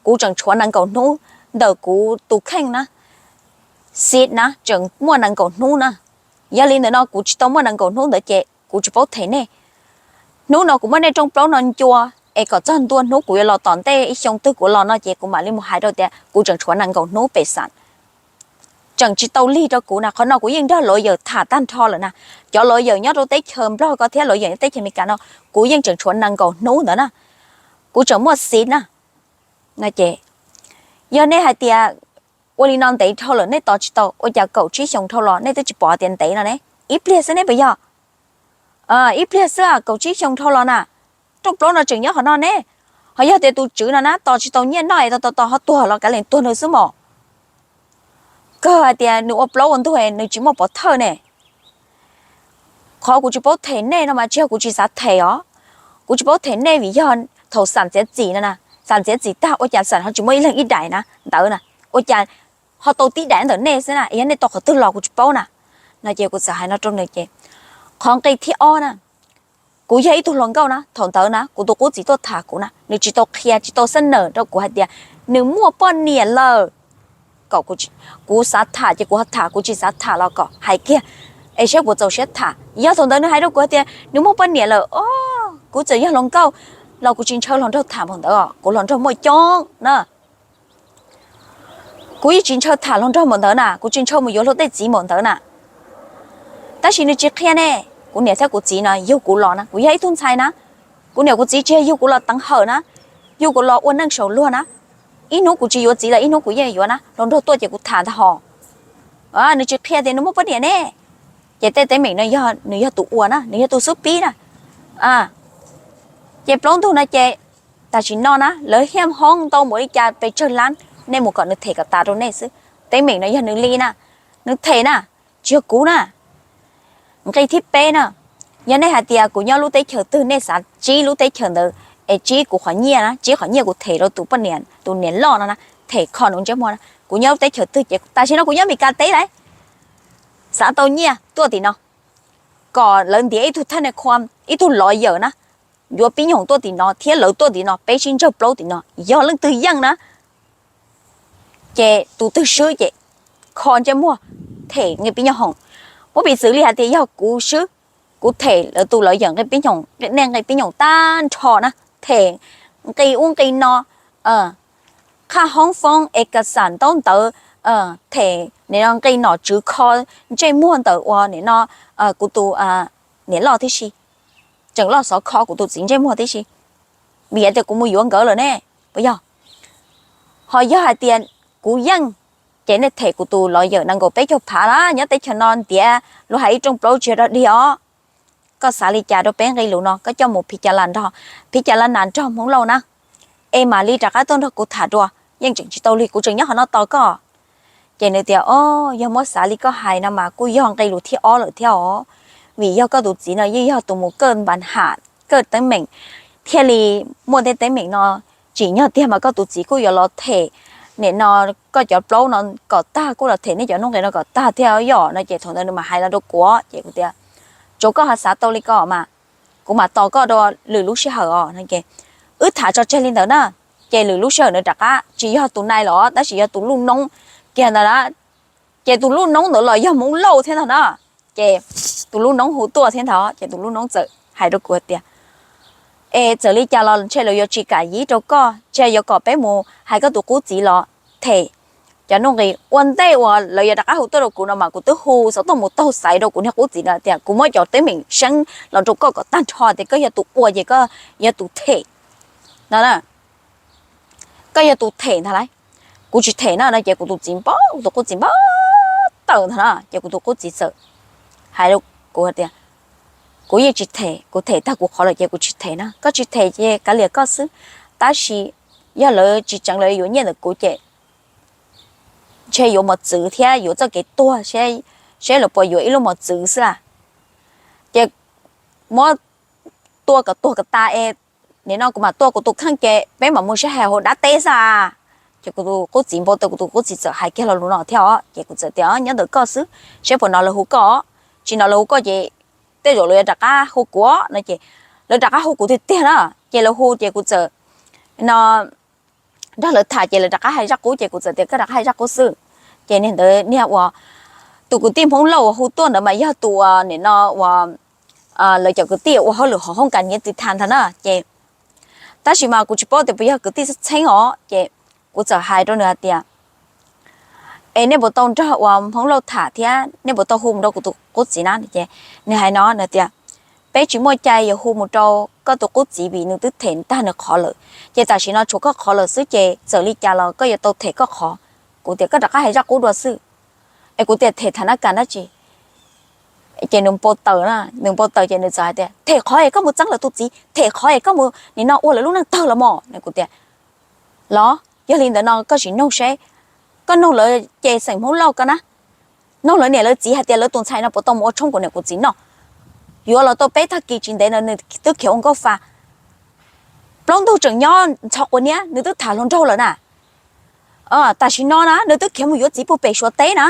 kuv tseem tshuav nees nkaum hnub ntawm kuv tus kheej na, xib na tseem muaj nees nkaum hnub na. Yog li ntawd no kuv tsis tau muaj nees nkaum hnub ntawd ces kuv tsis paub them nej. Hnub no kuv muab nej rooj plaub no ncua es kom txog ntua hnub kuv yuav los tom ntej ib xyoo twg kuv los no ces kuv mam li mus hais rau tias kuv tseem tshuav nees nkaum hnub pem Xam. Tseem tsis tau lig rau kuv na, qhov no kuv yeej nrog luav yawm tham tag nrho lawm na. Cov luav yawm nyob rau teb chaws Nplog ko thiab luav yawm nyob teb chaws Amelikas no, kuv yeej tseem tshuav nees nkaum hnub ntawd na, kuv tseem muaj xib na. Yog nej hais tias ua li no ntev dhau lawm nej tos tsis tau, ua cas kaum tsib xyoo dhau los nej twb tsis pom tias ntev no ne? Ib pliag xwb ne puas yog? Ib pliag xwb kaum tsib xyoo dhau los na, rooj plaub no tseem nyob qhov no ne. Ho yog tias tus tswv no na tos tsis tau nyiaj noj es tos tos tos ho tuag los kav liam tuag nws xwb mos. Kawg hais tias nws ua plaub ua ntug nws tsis muaj pov thawj ne. Qhov kuv tsis paub them nej no mas tsis yog kuv tsis xav them os. Kuv tsis paub them nej vim yog thaum Xam txiav txim no na, Xam txiav txim tag ua cas Xam ho tsis muaj ib leeg ib daim na ntawd na, ua cas ho tau tib daim ntawm nej xwb na, yog nej tau qhov twg los kuv tsis paub na. No ces kuv txawm hais no rau nws ces, qhov nqe thib ob na, kuv yog ib tug hluas nkauj na, thaum ntawd na kuv tus qub txiv tuaj tham kuv na, nws tsis tau qhia tsis tau xab nawm rau kuv hais tias nws muaj poj niam lawm. Kom kuv xav tham ces kuv ho tham, kuv tsis xav tham los kom hais kiag es saib puas txaus siab tham. Yog thaum ntawd nws hais rau kuv hais tias nws muaj poj niam lawm, o, kuv txawm yog hluas nkauj los kuv tsis ntshaw hluas nraug tham npaum ntawd, kuv hluas nraug muaj coob na. Kuv yeej tsis ntshaw tham hluas nraug npaum ntawd na, kuv tsis ntshaw mus yuav luag tej txiv npaum ntawd na. Tab sis nws tsis qhia ne, kuv niam thiab kuv txiv no yug kuv los na, kuv yog ib tug ntxhais na, kuv niam kuv txiv tsis yog yug kuv los teev hawm na, yug kuv los ua neej saum luag na. Ib hnub kuv tsis yuav txiv los ib hnub kuv yeej yuav na, hluas nraug tuaj ces kuv tham ntag hos. nws tsis qhia tias nws muaj poj niam ne. Ces tej teeb meem no nws yog tus ua na, nws yog tus xub pib na. Ces plaub ntug no ces tam sim no na lawv hiaj hoob ntau npaum li cas pes tsawg lab, nej mus kom nws them kom tas rau nej xwb. Teeb meem no yog nws li na, nws them na, tsis yog kuv na. Nqi thib peb na, yog nej hais tias kuv nyob lub teb chaws twg nej xav tsib lub teb chaws ntawd es tsib kuv qhov nyiaj na, tsib qhov nyiaj kuv them rau tus poj niam, tus niam loj no na, them kho nws ntsej muag na. Kuv nyob lub teb chaws twg ces tam sim no kuv nyob Meskas teb lawm, xav tau nyiaj tuaj tim no, kom lawv ntiav ib tug thaj ne khua, ib tug lawyer na, yuav pib nyoog tuaj tim no thiab lawv tuaj tim no, peb sib ntsawj plaub tim no, yog leej twg yeej na ces tus twg swb ces kho ntsej muag, them nqi pib nyob hoom. Muab piv txwv li hais tias yog kuv swb, kuv them lawv tus lawyer nqi pib nyoog, nej nqi pib nyoog tag nrho na, them nqi ub nqi no, qhaj hoob foob es kas xas ntaub ntawv, them nim no nqi nom tswv kho ntsej muag ntawm uas nim no kuv tus niam loj tib si, tseem loj xov kho kuv tus txiv ntsej muag tib si, vim hais tias kuv mus yuav nkawd lawm ne, puas yog? Ho yog hais tias kuv yeej, ces nej them kuv tus lawyer nees nkaum peb caug phav na, nyob teb chaws no ntiav luag hais ib rooj plaub tsis yog dog dig os. Koj xav li cas rau peb nqi lus no, koj coj mus phiv cas las nrog, phiv cas las nas nrog Hmoob Lauj na, es mam li rov qab tuaj nrog kuv tham dua, yeej tseem tsis tau lig, kuv tseem nyob qhov no tos koj. Ces nws tias, o, yog muab xav li koj hais no mas kuj yog nqi lus thib ob lawm thiab os, vim yog koj tus txiv no yeej yog tus mus kaj npas ham kaj teeb meem, thiaj li muaj tej teeb meem no. Tsim nyog tiag mas koj tus txiv kuj yuav los them nim no koj cov plaub no kom tag, kuj los them nej cov nuj nqis no kom tag thiab yom no. Ces thaum ntawd nws mam hais los rau kuv, ces kuv tias, tsuav koj ho xav tau li ko mas, kuv mam tos koj rau lwm lub sij hawm os no. Ces wb tham tso tseg li ntawd na, ces lwm lub sij hawm nws rov qab tsis yog tus nai los tab sis yog tus luj noob kiag ntawd na. Ces tus luj noob ntawd los yog Hmoob Lauj thiab ntag na. Ces tus luj noob hu tuaj thiab ntag, ces tus luj noob txawm hais rau kuv hais tias, es txawm li cas los ntshe lawv yuav tsis kam yib rau koj, ntshe yuav kom peb mus hais koj tus qub txiv los them cov nuj nqis. Ua ntej uas lawv yuav rov qab hu tuaj rau kuv no mas kuv twb hu xov tooj mus taug xaiv rau kuv niag qub txiv no tias kuv muab cov teeb meem seeb los rau koj kom tag nrho tias koj yog tus ua ces koj yog tus them no, koj yog tus them ntag lauj, kuv tsis them no no. Ces kuv tus txiv npau, kuv tus qub txiv npau taws ntag na. Ces kuv tus qub txiv txawm hais rau kuv tias, kuv yeej tsis them, kuv them tag kuv qhov lawm ces kuv tsis them na. Koj tsis them ces kav liam koj xwb, tab sis yog lawv tsis tseev lawv yuav nyiaj ntawm kuv ces ntshe yuav mos txwv thiab yuav txoj kev tuag, seb lawv puas yuav ib lub mos txwv xwb a. Ces muab tua kom tuag kom tas es nim no kuv mam tua kuv tus kheej ces peb mam mus sib hais hauv dab teb xwb a. Ces kuv tus qub txiv npau taws, kuv tus qub txiv txawm hais kiag lo lus no thiab os. Ces kuv txawm tias, nyob ntawm koj xwb, seb puas hnov lawv hu koj, tsis hnov lawv hu koj ces tej zaum lawv yuav rov qab hu kuv no. Ces lawv rov qab hu kuv tiag tiag na. Ces lawv hu ces kuv txawm no nrog lawv tham ces lawv rov qab hais zaj qub ces kuv txawm tias koj rov qab hais zaj qub xwb. Ces niag ntawd niag uas tus kwv tij Hmoob Lauj uas hu tuaj ntawd mas yog tus uas nim no uas lawv cov kwv tij ua hauj lwm hauv hoob kas niav txiv tham ntag na. Ces tab sis mas kuv tsis paub tias puas yog kwv tij txheeb txheeb os. Ces kuv txawm hais rau nws hais tias, es nej puas tau nrog uas Hmoob Lauj tham thiab nej puas tau hu mus rau kuv tus qub txiv na? Ces nws hais no, nws tias, peb tsis muaj cai yuav hu mus rau koj tus qub txiv vim nws twb them tag nws qhov lawm. Ces tam sim no tshuav koj qhov lawm xwb ces txawm li cas los koj yuav tau them koj qhov. Kuv tias koj rov qab hais zaj qub dua xwb. Es kuv tias them tham nab kas dab tsi? Ces nws npau taws, nws npau taws ces nws txawm hais tias them qhov es koj mus txeeb lawv tus txiv, them qhov es koj mus nim no ua lawv lub neej tawg los mas. Kuv tias los yog li ntawd no koj sim noog seb, koj noog lawv ces xeem Hmoob Lauj koj na, noog lawv niam lawv txiv hais tias lawv tus ntxhais no puas tau mus ua tshoob kuv niam kuv txiv noj. Yuav los tau peb tag kis tsis ntev no nws twb khiav ua nkauj fa. Plaub ntug tseem nyob ntxhov quav niab nws twb tham hluas nraug lawm na. Tam sim no na nws twb khiav mus yuav txiv puag pem Suav teb na.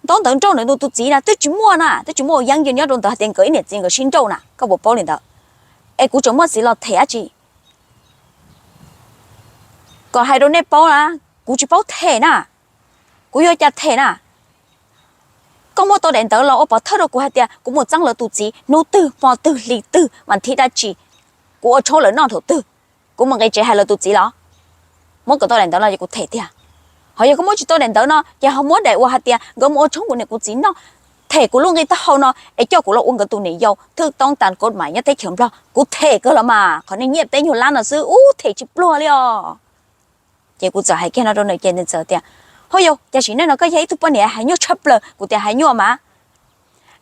Ntaub ntawv nrauj ntawm nws tus txiv na twb tsis muaj na, twb tsis muaj yeeb yog nyob rau ntawd hais tias nkawd ib niam txiv nkawd sib nrauj na, koj puas paub li ntawd? Es kuv tseem muaj txiv los them dab tsi? Kom hais rau nej paub na, kuv tsis paub them na, kuv yuav cas them na. Koj muab tau daim ntawv los ua pov thawj rau kuv hais tias kuv mus txeeb lawv tus txiv hnub twg hmo twg hli twg mas thib dab tsi, kuv ua tshoob lawv noj thaum twg, kuv mus nqis tsev hais lawv tus txiv los? Muab kom tau daim ntawv no ces kuv them tiag. Ho yog koj muab tsis tau daim ntawv no ces ho muab daim uas hais tias nkawd mus ua tshoob kuv niam kuv txiv noj, them kuv lub nqi taub hau no es coj kuv los ua nkawd tus niam yau thwj toob tas kod mas nyob teb chaws Nplog, kuv them kawg los mas, qhov niag nyiaj peb nyuag lab no xwb ub them tsis pluag li os. Ces kuv txawm hais kiag no rau nws ces nws txawm tias, Hov yog, cas sim neej no koj yog ib tug poj niam hais nyuaj tshaj plaws. Kuv tias hais nyuaj mas.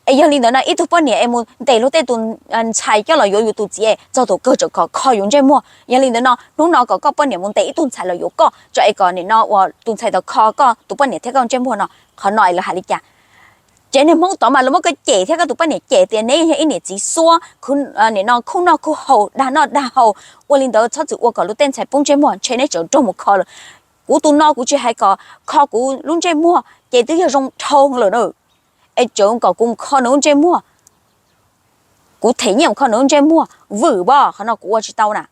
Es yog li ntawd no ib tug poj niam es mus ntes luag tej tus ntxhais coj los yuav yus tus txiv es txog thaum kawg tseem kom kho yus ntsej muag. Yog li ntawd no hnub no kom koj poj niam mus ntes ib tug ntxhais los yuav koj tso es kom nim no uas tus ntxhais tod kho koj tus poj niam thiab koj ntsej muag no, qhov no es lawv hais li cas? Ces niag Hmoob tod mas lawv muab koj cem thiab koj tus poj niam cem tias neb yog ib niam txiv xuab, nim no khuj noj khuj haus, dag noj dag haus. Ua li ntawd txhob txwm ua kom luag tej ntxhais poob ntsej muag, ntshe neb tseem raug mus kho lawm. Kuv tus no kuv tsis hais kom kho kuv lub ntsej muag ces twb yog zoo dhau lawm na. Es tseem kom kuv mus kho nws lub ntsej muag, kuv them nyiaj mus kho nws lub ntsej muag vwm pab, qhov no kuv ua tsis tau na.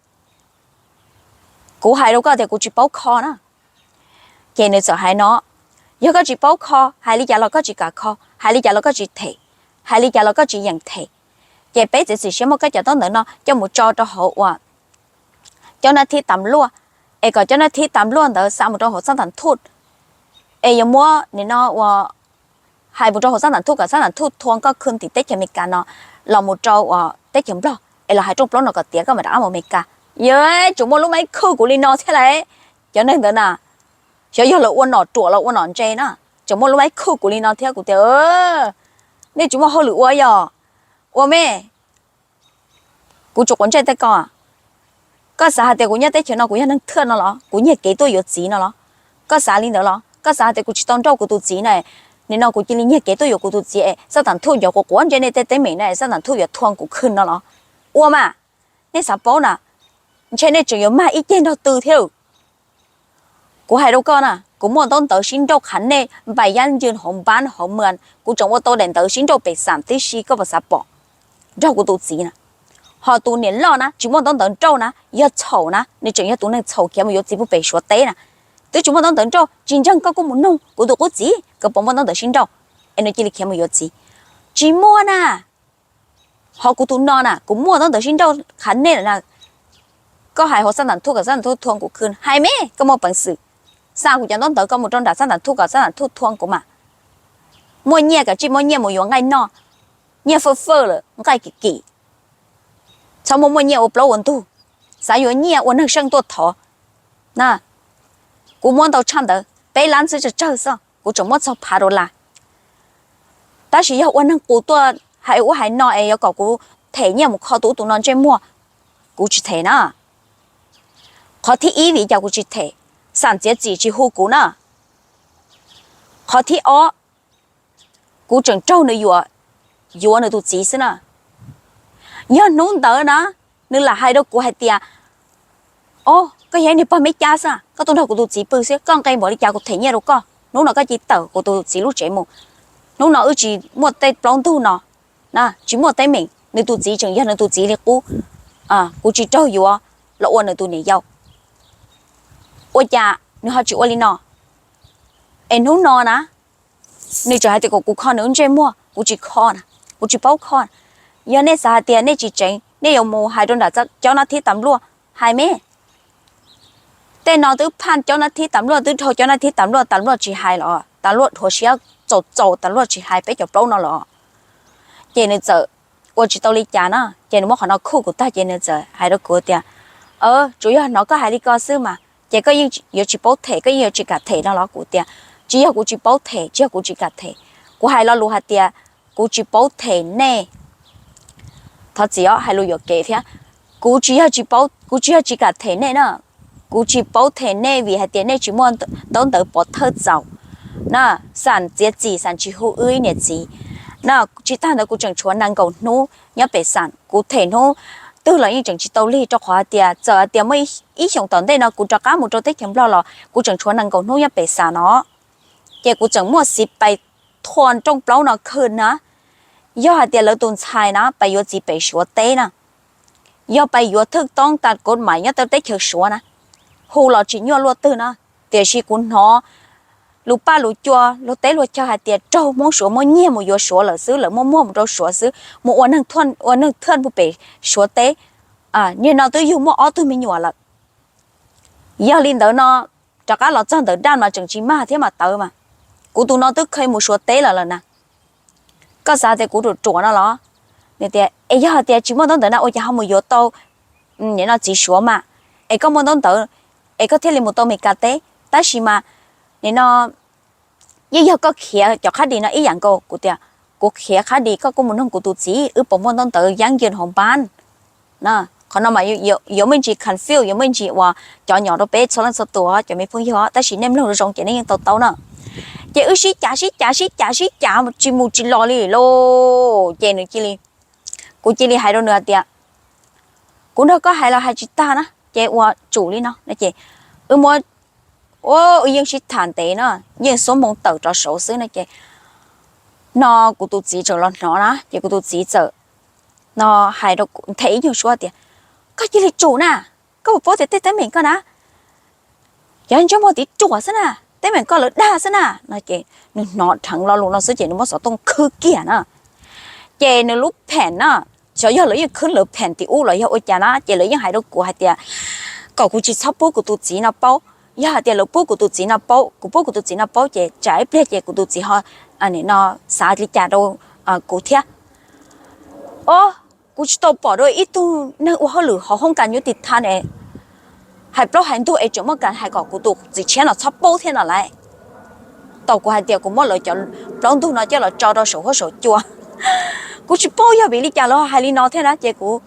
Kuv hais rau koj tias kuv tsis paub kho na. Ces nws txawm hais no, yog koj tsis paub kho, hais li cas los koj tsis kam kho, hais li cas los koj tsis them, hais li cas los koj tsis yeem them. Ces peb txiav txim siab muab koj cov ntaub ntawv no coj mus tso rau hauv uas cov nab thib tam luaj, es kom cov nab thib tam luaj ntawd xa mus rau hauv xab tam thuj, es yuav muab nim no uas hais mus rau hauv xab tam thuj kom xab tam thuj thua koj khw tim teb chaws Amelikas no los mus rau uas teb chaws Nplog, es los hais rooj plaub no kom tiav koj mam rov qab mus Amelikas. Yog tseem muaj lub maib khwj kuv li no thiab lauj. Cov neeg ntawd na, xyov yog lawv ua nom ruam los ua nom ntse na, tseem muaj lub maib khwj kuv li no thiab. Kuv tias, nej tsis muaj hauj lwm ua yog ua me. Kuv tsuas quav ntsej tej ko. Koj xav hais tias kuv nyob teb chaws no kuv yog neeg thawj no los, kuv nyiag kev tuaj yuav txiv no los? Koj xav li ntawd los? Koj xav hais tias kuv tsis tau nrauj kuv tus txiv na, nim no kuv cia li nyiag kev tuaj yuav kuv tus txiv es xab tam thuj nco quav quav ntsej nej tej teeb meem na, xab tam thuj yuav thua kuv khw no los? Ua mas, nej xav paub na, ntshe nej tseem yuav mag ib ceg nrog tw thiab. Kuv hais rau koj na, kuv muaj ntaub ntawv sib nrauj qhav nej npais yab ncw hauv npab hauv mas, kuv tseem ua tau daim ntawv sib nrauj pem xam tib si, koj puas xav pom? Nrog kuv tus txiv na. Ho tus niam loj na tsis muaj ntaub ntawv nrauj na, yog txhaum na nws tseem yog tus neeg txhaum khiav mus yuav txiv puag pem Suav teb na. Twb tsis muaj ntaub ntawv nrauj, tsis ntseeg koj kuj mus nug kuv tus qub txiv koj puas muaj ntaub ntawv sib nrauj es nws cia li khiav mus yuav txiv. Tsis muaj na. Ho kuv tus no na kuv muaj ntaub ntawv sib nrauj qhav nej lawm na. Koj hais hauv xab tam thuj kom xab tam thuj thua kuv khw, hais me koj muaj peev xwm, xa kuv cov ntaub ntawv koj mus rau nram xab tam thuj kom xab tam thuj thua kuv mas. Muaj nyiaj kav tsij muab nyiaj mus yuav nqaij noj, nyiaj fawj fawj lawm nqaij kim kim. Txhob muaj muaj nyiaj ua plaub ua ntug, xav yuav nyiaj ua neeg seej tuaj thov. Kuv muab ntau tshaj ntawd peb lab ntxwb tsawg tsawg xwb, kuv tseem muab txog phav dollar. Tab sis yog ua neeg qus tuaj hais ub hais no es yuav kom kuv them nyiaj mus kho tus ub tus no ntsej muag, kuv tsis them na. Qhov thib ib vim cas kuv tsis them? Xam txiav txim tsis hu kuv na. Qhov thib ob, kuv tseem raug nws yuam, yuav nws tus txiv xwb na. Yog hnub ntawd na nws lam hais rau kuv hais tias, o, koj yog ib niag pog Meb Cab xwb, koj tuaj nrog kuv tus txiv pw xwb, koj nqe npaum li cas kuv them nyiaj rau koj, hnub no koj cia li tawm kuv tus txiv lub tsev mus. Hnub no wb tsis muaj tej plaub ntug no, tsis muaj teeb meem, nws tus txiv tseem yog nws tus txiv li qub. Kuv tsis raug yuav los ua nws tus niam yau. Ua cas nws ho tsis ua li no? Es hnub no na nws tseem hais tias kom kuv kho nws lub ntsej muag, kuv tsis kho na, kuv tsis paub kho. Yog nej xav hais tias nej tsis tseev, nej yuav mus hais rau nram cov nab thib tam luaj, hais me. Tej no twb phaj cov nab thib tam luaj, twb dhau cov nab thib tam luaj, tam luaj tsis hais los, tam luaj dhuav siab txaus txaus, tam luaj tsis hais peb cov plaub no los. Ces nws txawm ua tsis tau li cas na, ces nws muab qhov no khuj kuv tag ces nws txawm hais rau kuv tias, tsuas yog hnov koj hais li ko xwb mas ces koj yeej yuav tsis paub them, koj yeej yuav tsis kam them no los? Kuv tias, tsis yog kuv tsis paub them, tsis yog kuv tsis kam them, kuv hais lo lus hais tias kuv tsis paub them nej. Thov txim os, hais lus yuam kev thiab. Kuv tsis yog tsis paub, kuv tsis yog tsis kam them nej na, kuv tsis paub them nej vim hais tias nej tsis muaj ntaub ntawv pov thawj txaus na. Xam txiav txim, xam tsis hu wb ib niam txiv na. Tsis tag ntawd kuv tseem tshuav nees nkaum hnub nyob pem xam, kuv them hnub twg los yeej tseem tsis tau lig, rau qhov hais tias txawm hais tias muaj ib xyoos tom ntej no kuv rov qab mus rau teb chaws Nplog los kuv tseem tshuav nees nkaum hnub nyob pem xam no. Ces kuv tseem muaj xiv pais thua rooj plaub no khw na. Yog hais tias lawv tus ntxhais na pais yuav txiv pem Suav teb na, yog pais yuav thwj toob tas kov mais nyob teb chaws Suav na, hu los tsis nyuaj luaj twg na. Tiam sis kuv hnov lus paj lus cua luag teb luag chaw hais tias raug Hmoob Suav muab nyiag mus yuav Suav lawm xwb, lawv muab muag mus rau Suav xwb, mus ua neeg thwj pem Suav teb. Niag no twb yug muaj ob tug me nyuam lawm. Yog li ntawd no, rov qab los txog ntawm daj mas tseem tsis mag thiab mas tawv mas. Kuv tus no twb kheev mus Suav teb lawm lawm na. Koj xav tias kuv ruam ruam no los? Nws tias, es yog hais tias tsis muaj ntaub ntawv na ua cas ho mus yuav tau nim no txiv Suav mas? Es koj muaj ntaub ntawv es koj thiaj li mus tau Meskas teb. Tab sis mas nim no yeej yog koj khiav cov qhab dis no ib yam nkaus. Kuv tias, kuv khiav qhab dis, koj kuj mus noog kuv tus txiv, wb puas muaj ntaub ntawv yeeb yws hauv npab. Qhov no mas yuav muaj ntsis confuse, yuav muaj ntsis uas cov nyom rau peb txhua leej txhua tus, cov me phooj ywg, tab sis nej mloog zoo ces nej yeej tau taub na. Ces wb sib cav sib cav sib cav sib cav tsis mus tsis los li lauj. Ces nws cia li, kuv cia li hais rau nws hais tias, kuv nrog koj hais los hais tsis tag na, ces ua tsum li no no ces wb muab, wb yeej sib tham ntev no, yeej xuab moos tawm rov saud xwb no ces, no kuv tus txiv txawm los hnov na, ces kuv tus txiv txawm no hais rau kuv, them ib nyuag suab tias, koj cia li tsum na, koj puas paub tias tej teeb meem koj na, cov ntsej muag tiv ruam xwb na, teeb meem koj lawv dag xwb na no ces nws hnov dheev lo lus no xwb ces nws muab xov tooj khwb kiag na. Ces nws lub pheem na, xyov yog lawv yeej khwb lawv pheem tim ub los yog ua cas na, ces lawv yeej hais rau kuv hais tias kom kuv tsis txhob pub kuv tus txiv no paub. Yog hais tias lawv pub kuv tus txiv no paub, kuv pub kuv tus txiv no paub ces tsam ib pliag ces kuv tus txiv ho no xav li cas rau kuv thiab. Os, kuv tsis tau pom dua ib tug neeg ua hauj lwm hauv hoob kas nyuj tim thab ne, hais plaub hais ntug es tseem muaj kas hais kom kuv tus txiv tshiab no txhob paub thiab no lauj. Tau kuv hais tias kuv muab lawv cov plaub ntug no coj los tso rau saum huab saum cua. Kuv tsis paub yog vim li cas lawv hais li no thiab na ces kuv,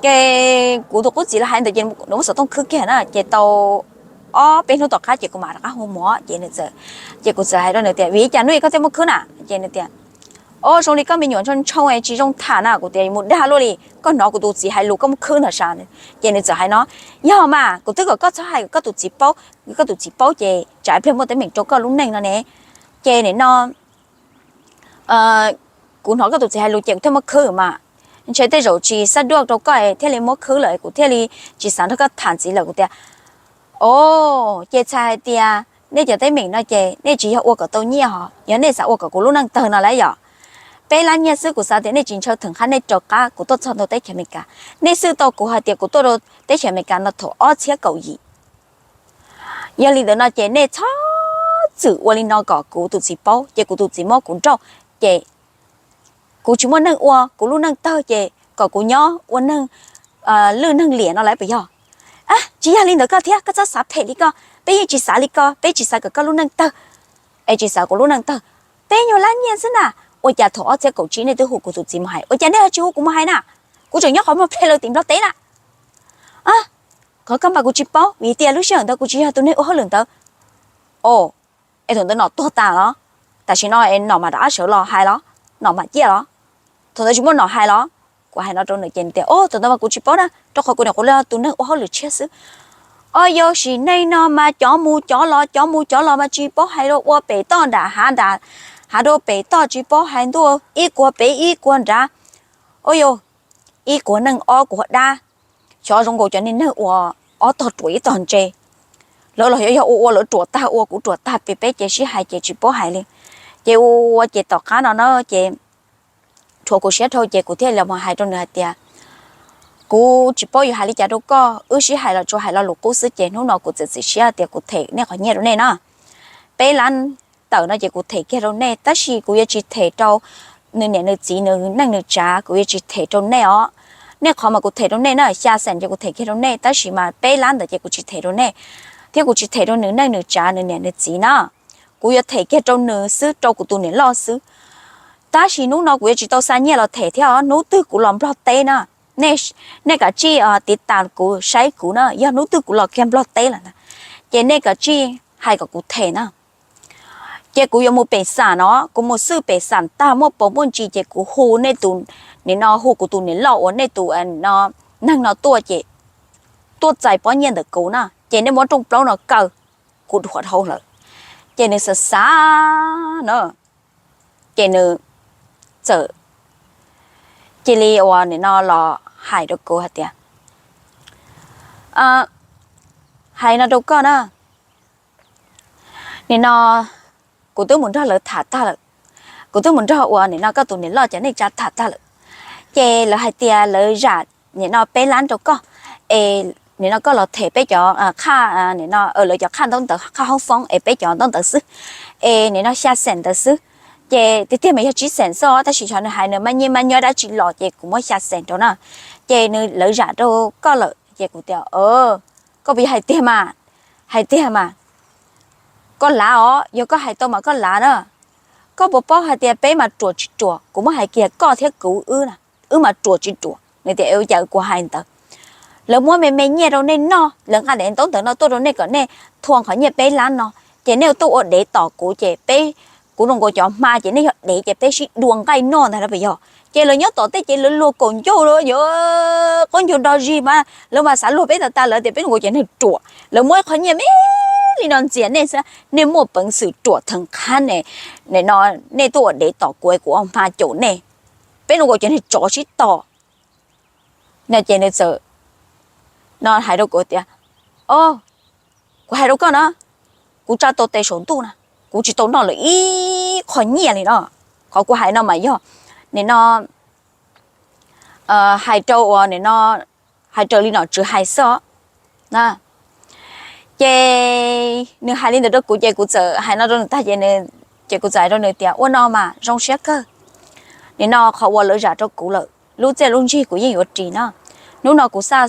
ces kuv tus qub txiv los hais ntawd ces nws muab xov tooj khwb kiag na ces tau ob peb hnub tom qab ces kuv mam rov qab hu mus ces nws txawm, ces kuv txawm hais rau nws tias vim li cas hnub ib koj thiaj muab khwb na ces nws tias, o zoo li koj me nyuam ntshaus ntshaus es tsis zoo tham na. Kuv tias mus dag luaj li, koj hnov kuv tus txiv hais lus koj muab khwb no sav. Ces nws txawm hais no, yog mas kuv twb kom koj txhob hais kom koj tus txiv paub, koj tus txiv paub ces tsam ib pliag muaj teeb meem rau koj lub neej no ne. Ces nim no kuv hnov koj tus txiv hais lus ces kuv thiaj muab khwb mas. Ntshe tej zaum tsis xab duaj rau koj thiaj li muab khwb lawm kuv thiaj li tsis xav nrog koj tham ntxiv lawm. Kuv tias, o, ces txhais hais tias nej cov teeb meem no ces nej tsis yog ua kom tau nyiaj hos, yog nej xav ua kom kuv lub neej tawg no lawm yom. Peb lab nyiaj xwb kuv xav tias nej tsis ntshaw theem qab nej raws qab kuv tuaj txog ntua teb chaws Amelikas. Nej xwb tau kuv hais tias kuv tuaj rau teb chaws Amelikas no thaum ob txhiab kaum yim. Yog li ntawd no ces nej txhob txwm ua li no kom kuv tus txiv paub ces kuv tus txiv muab kuv nrauj, ces kuv tsis muaj neej ua, kuv lub neej tawg ces kom kuv nyob ua neeg lwj neeg liam no lawm puas yog? Tsis yog li ntawd koj thiab, koj txhob xav phem li koj, peb yeej tsis xav li koj, peb tsis xav kom koj lub neej tawg es tsis xav kuv lub neej tawg. Peb nyuag lab nyiaj xwb na, ua cas thaum ob txhiab kaum tsib nej twb hu kuv tus txiv mus hais, ua cas nej ho tsis hu kuv mus hais na? Kuv tseem nyob qhov muag pleg lawm tim Nplog teb na. Qhov koj mas kuv tsis paub vim tias lub sij hawm ntawd kuv tsis yog tus neeg ua hauj lwm ntawd. O, es thaum ntawd nom tuag tas los? Tam sim no es nom mam rov qab sawv los hais los? Nom mam ciaj los? Thaum ntawd tsis muaj nom hais los? Kuv hais no rau nws ces nws tias, o, thaum ntawd mas kuv tsis paub na, rau qhov kuv niam kuv leej tus neeg ua hauj lwm tshiab xwb. O, yog sim neej no mas cov mus cov los, cov mus cov los mas tsis paub hais rau ua pem toj nram hav nram, hav rau pem toj tsis paub hais ntuj, ib kuag pem ib kuag nrad. O yog, ib kuag neeg ob kuag dab. Xyov zoo nkaus cov niag neeg uas ob tog ruam ib tog ntse, lawv los yog ua ua lawv ruam tag ua kuv ruam tag pem peb ces sib hais ces tsis paub hais li. Ces ua ua ces tom qab no na ces rhuav kuv siab dhau ces kuv thiaj li mus hais rau nws hais tias, kuv tsis paub yuav hais li cas rau koj, wb sib hais los tsuas hais lo lus qub xwb ces hnub no kuv txiav txim siab tias kuv them nej qhov nyiaj rau nej na. Peb lab tawm no ces kuv them kiag rau nej tab sis kuv yuav tsis them rau nws niam nws txiv nws neej nws tsav, kuv yuav tsis them rau nej os. Nej qhov mas kuv them rau nej na, xya xeem ces kuv them kiag rau nej tab sis mas peb lab ntawd ces kuv tsis them rau nej, thiab kuv tsis them rau nws neej nws tsav nws niam nws txiv na. Kuv yuav them kiag rau nws xwb, rau kuv tus niam loj xwb. Tab sis hnub no kuv yuav tsis tau xa nyiaj los them thiab os, hnub twg kuv los Nplog teb na, nej kav tsij tiv tas kuv saib kuv na, yog hnub twg kuv los kiag Nplog teb lawm na, ces nej kav tsij hais kom kuv them na. Ces kuv yuav mus pem xam no, kuv mus xwb pem xam tag muaj paus muaj ntsis ces kuv hu nej tus, nim no hu kuv tus niam loj uas nej tus neeg no tuaj ces tuaj txais pob nyiaj ntawm kuv na, ces nej muab rooj plaub no kaw, kuv dhuav dhau lawm. Ces nws xav xav na, ces nws txawm cia li uas nim no los hais rau kuv hais tias, hais no rau koj na, nim no kuv twb mus nrog lawv tham tag lawm, kuv twb mus nrog uas nim no koj tus niam loj cov neej tsa tham tag lawm, ces lawv hais tias lawv zam nim no peb lab rau koj, es nim no koj los them peb cov qhaj, nim no lawv cov qhaj ntaub ntawv qhaj hoob foob es peb cov ntaub ntawv xwb, es nim no xya xeem ntawd xwb, ces tiag tiag mas yog tsib xeem xwb os tab sis xyov nws hais nws maj nyiaj maj nyob dab tsi los ces kuv muab xya xeem rau na, ces nws lawv zam rau koj lawm ces kuv tias, koj puas yog hais tiag mas, hais tiag mas, koj lav os, yog koj hais tau mas koj lav na. Koj puas paub hais tias peb mas ruam tsis ruam, kuv muab hais kiag koj thiab kuv wb na, wb mas ruam tsis ruam. Nws tias, Ua cas kuv hais ntawd? Lawv muab me me nyiaj rau nej noj, lawv nqa daim ntaub ntawv no tuaj rau nej kom nej thua qhov nyiaj peb lab no, ces nej tuaj ua dev tom kuv ces peb, kuv rau nkaus cov hma ces nej yog dev ces peb sib dua nqaij noj ntag lauj. Puas yog? Ces lawv nyob tom tej ces lawv luag kaum ncauj, lawv yuav qaub ncaug do zis mas lawv mas xav luag peb tas tas, lawv tias peb rau nkaus cov neeg ruam, lawv muab qhov nyiaj me li no ntxias nej xwb, nej muaj peev xwm ruam theem qhab ne, no nej tuaj ua dev tom kuv, kuv ua hma caum nej, peb rau nkaus cov neeg tsov sib tom. No ces nws txawm no hais rau kuv tias, O, kuv hais rau koj na, kuv tsa tau tes saum ntuj na, kuv tsis tau noj lawv ib qho nyiaj li no. Qhov kuv hais no mas yog nim no hais rau ua nim no, hais raws li nom tswv hais xwb os. Ces nws hais li ntawd rau kuv ces kuv txawm hais no rau nws tag ces, ces kuv txawm hais rau nws tias, Ua no mas zoo siab kawg, nim no qhov uas lawv zam rau kuv lawm, lub txiaj lub ntsig kuv yeej yuav ris no. Hnub no kuv xa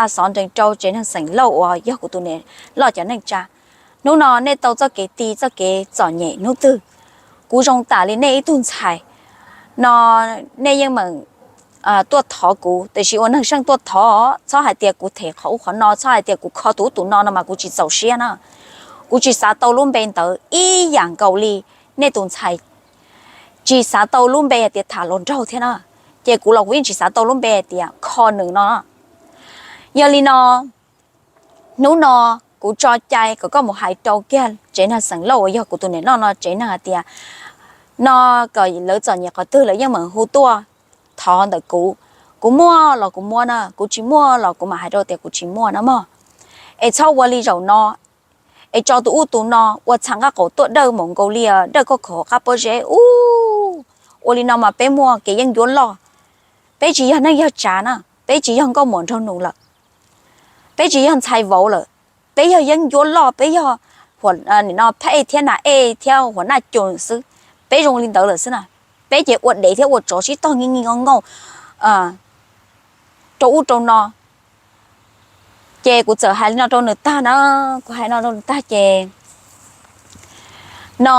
xov nrees rau tsev neeg xeem Lauj uas yog kuv tus niam loj cov neej tsa. Hnub no nej tau txoj kev ti txoj kev txom nyem hnub twg, kuv zoo tam li nej ib tug ntxhais no, nej yeej meem tuaj thov kuv, tiam sis ua neeg seej tuaj thov, txhob hais tias kuv them qhov ub qhov no, txhob hais tias kuv kho tus ub tus no no mas kuv tsis txaus siab na. Kuv tsis xav tau lub npe ntawd ib yam nkaus li nej tus ntxhais tsis xav tau lub npe hais tias tham hluas nraug thiab na. Ces kuv los kuv yeej tsis xav tau lub npe hais tias kho nws no. Yog li no, hnub no kuv tso cai kom koj mus hais rau kiag tsev neeg xeem Lauj uas yog kuv tus niam loj no tsev neeg hais tias, no kom lawv txom nyem qhov twg lawv yeej meem hu tuaj thov ntawm kuv. Kuv muaj los kuv muab na, kuv tsis muaj los kuv mam hais rau tias kuv tsis muaj na mog. Es txhob ua li zaum no, es tso tus ub tus no ua txha nqaj qaum tuaj dawj mus nkaus li dawj koj khoom hauv qab pob zeb ub. Ua li no mas peb muaj kev yeeb ncuab loj. Peb tsis yog neej yog tsav na, peb tsis yog nkauj muam nraug nus lawm, peb tsis yog ntxhais vauv lawm, peb yog yeeb ncuab loj, peb yog nim no phab ej thiab nas ej thiab huas naj cus xwb. Peb zoo li ntawd lawm xwb na, peb ces ua dev thiab ua tsov sib tog nki nki nkooj nkooj rau ub rau no. Ces kuv txawm hais li no rau nws tag na, kuv hais no rau nws tag ces no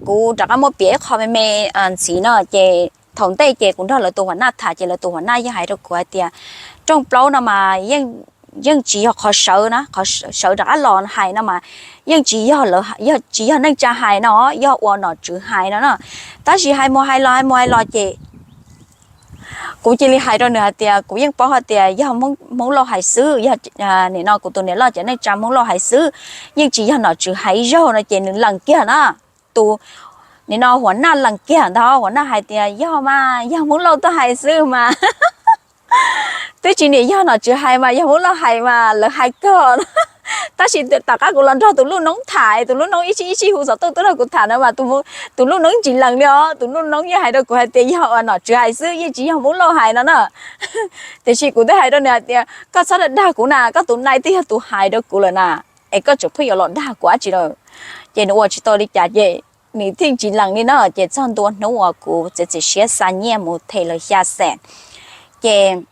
kuv rov qab muab piav ib qho me me ntxiv no ces thaum ntej ces kuv nrog lawv tus huas naj tham ces lawv tus huas naj yeej hais rau kuv hais tias rooj plaub no mas yeej tsis yog qhov sawv na, qhov sawv rov qab los hais no mas yeej tsis yog, tsis yog neej tsa hais no, yog ua nom tswv hais no na. Tab sis hais mus hais los hais mus hais los ces kuv cia li hais rau nws hais tias kuv yeej paub hais tias yog Hmoob Lauj hais xwb, yog nim no kuv tus niam loj cov neej tsa Hmoob Lauj hais xwb, yeej tsis yog nom tswv hais ib zaug no ces nws lees kiag na. Tus nim no huas naj lees kiag ntag, huas naj hais tias yog mas, yog Hmoob Lauj tuaj hais xwb mas. Twb tsis niam yog nom tswv hais mas yog Hmoob Lauj hais mas lawv hais kawg. Tab sis tom qab kuv los nrog tus lub noob tham, tus lub noob ib sij ib sij hu xov tooj tuaj nrog kuv tham na mas tus lub noob tsis lees li os, tus lub noob yeej hais rau kuv hais tias yog nom tswv hais xwb, yeej tsis yog Hmoob Lauj hais no na. Tiam sis kuv twb hais rau nws hais tias koj txhob dag dag kuv na, koj tus nai twb yog tus hais rau kuv lawm na, es koj tseem pheej yuav los dag kuv dab tsi lawm. Ces nws ua tsis tau li cas ces nws thiaj tsis lees li na. Ces txog ntua hnub uas kuv txiav txim siab xa nyiaj mus them lawv xya xees ces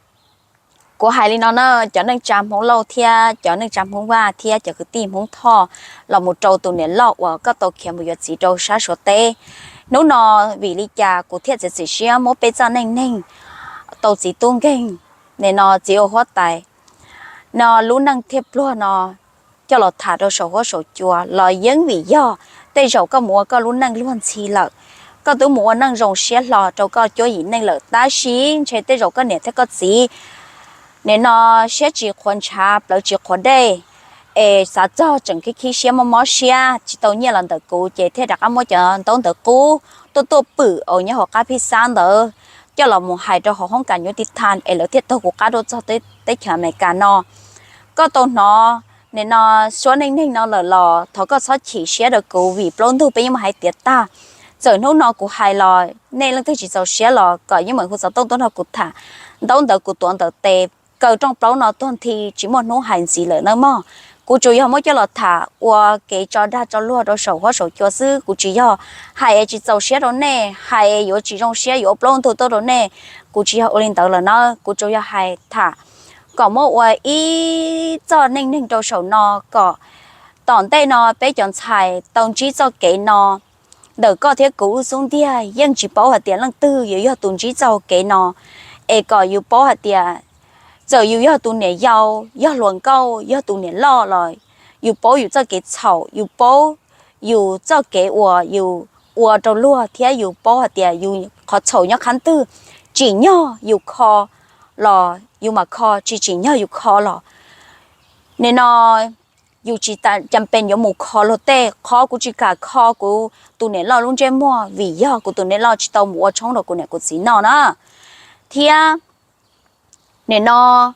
kuv hais li no na, cov neej tsa Hmoob Lauj thiab cov neej tsa Hmoob Vaj thiab cov kwv tij Hmoob Thoj los mus rau tus niam loj uas koj tau khiav mus yuav txiv rau sab Suav teb. Hnub no vim li cas kuv thiaj txiav txim siab muab peb txoj neej neeg tau txiv tub nkeeg, nim no txiv ua huab tais, no lub neej thiaj pluag no coj los tham rau saum huab saum cua los yeej vim yog tej zaum koj mus ua koj lub neej luag ntxhi lawm, koj twb mus ua neej zoo siab hlo rau koj cuab yim neej lawm tab sis ntshe tej zaum koj niam thiab koj txiv nim no siab tsis qhuav ntshav plawv tsis qhuav dej, es xav txog tseem khib khib siab mob mob siab tsis tau nyiaj los ntawm kuv ces thiaj rov qab muab cov ntaub ntawv qub tuaj tuaj pwm uas nyob hauv qab phij xab ntawd coj los mus hais rau hauv hoob kas nyuj ti tha es lawv thiaj taug kuv qab tuaj txog teb chaws Amelikas no. Koj tau hnov nim no suab neej neeg no lawm los thov koj txhob chim siab rau kuv vim plaub ntug peb yeej muaj hais tiav tag. Txawm hnub no kuv hais los nej leej twg tsis txaus siab los kom yeej meem hu xov tooj tuaj nrog kuv tham. Ntaub ntawv kuv tuav ntawm tes kaw rooj plaub no tuag nthi tsis muaj hnub hais ntxiv lawm nawb mog. Kuv tsuas yog muab coj los tham ua kev tso dag tso luag rau saum huab saum cua xwb, kuv tsis yog hais es tsis txaus siab rau nej, hais es yuav tsis zoo siab yuav ua plaub ntug tuaj rau nej. Kuv tsis yog ua li ntawd lawm na, kuv tsuas yog hais tham kom muab ua ib txoj neej neeg rau saum no kom Tom ntej no peb cov ntxhais tau ntsib txoj kev no, ntawm koj thiab kuv wb xub ntiag yeej tsis paub hais tias leej twg yuav yog tus ntsib txoj kev no, es kom yus paub hais tias txawm yus yog tus niam yau, yog hluas nkauj, yog tus niam loj los yus paub yus txoj kev txhaum, yus paub yus txoj kev uas yus ua rau luag thiab yus paub hais tias yus qhov txhaum nyob qhov twg. Tsim nyog yus kho los yus mam kho, tsis tsim nyog yus kho los nim no yus tsis cam pes yuav mus kho luag tej. Qhov kuv tsis kam kho kuv tus niam loj lub ntsej muag vim yog kuv tus niam loj tsis tau mus ua tshoob rau kuv niam kuv txiv noj na. Thiab nim no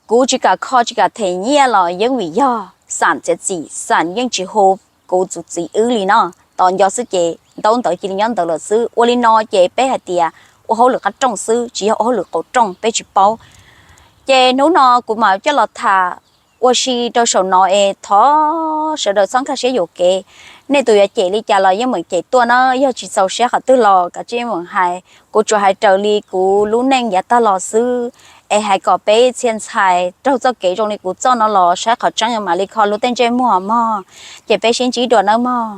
kuv tsis kam kho tsis kam them nyiaj los yeej vim yog xam txiav txim, xam yeej tsis hu kuv tus txiv wb li no. Tos nco xwb ces ntaub ntawv cia li nyob ntawd lawm xwb. Ua li no ces peb hais tias ua hauj lwm qab rooj xwb, tsis yog ua hauj lwm qaum rooj, peb tsis paub. Ces hnub no kuv mam coj los tham ua si rau saum no es thov sawv daws txhob nkag siab yuam kev. Nej tus yuav cem li cas los yeej meem cem tuaj na, yog tsis txaus siab qhov twg los kav tsij meem hais. Kuv tsuas hais raws li kuv lub neej yav tag los xwb, es hais kom peb txhia ntxhais raug txoj kev zoo li kuv txoj no los saib qhov tseeb mam li kho luag tej ntsej muag mog. Ces peb sib ntsib dua nawb mog.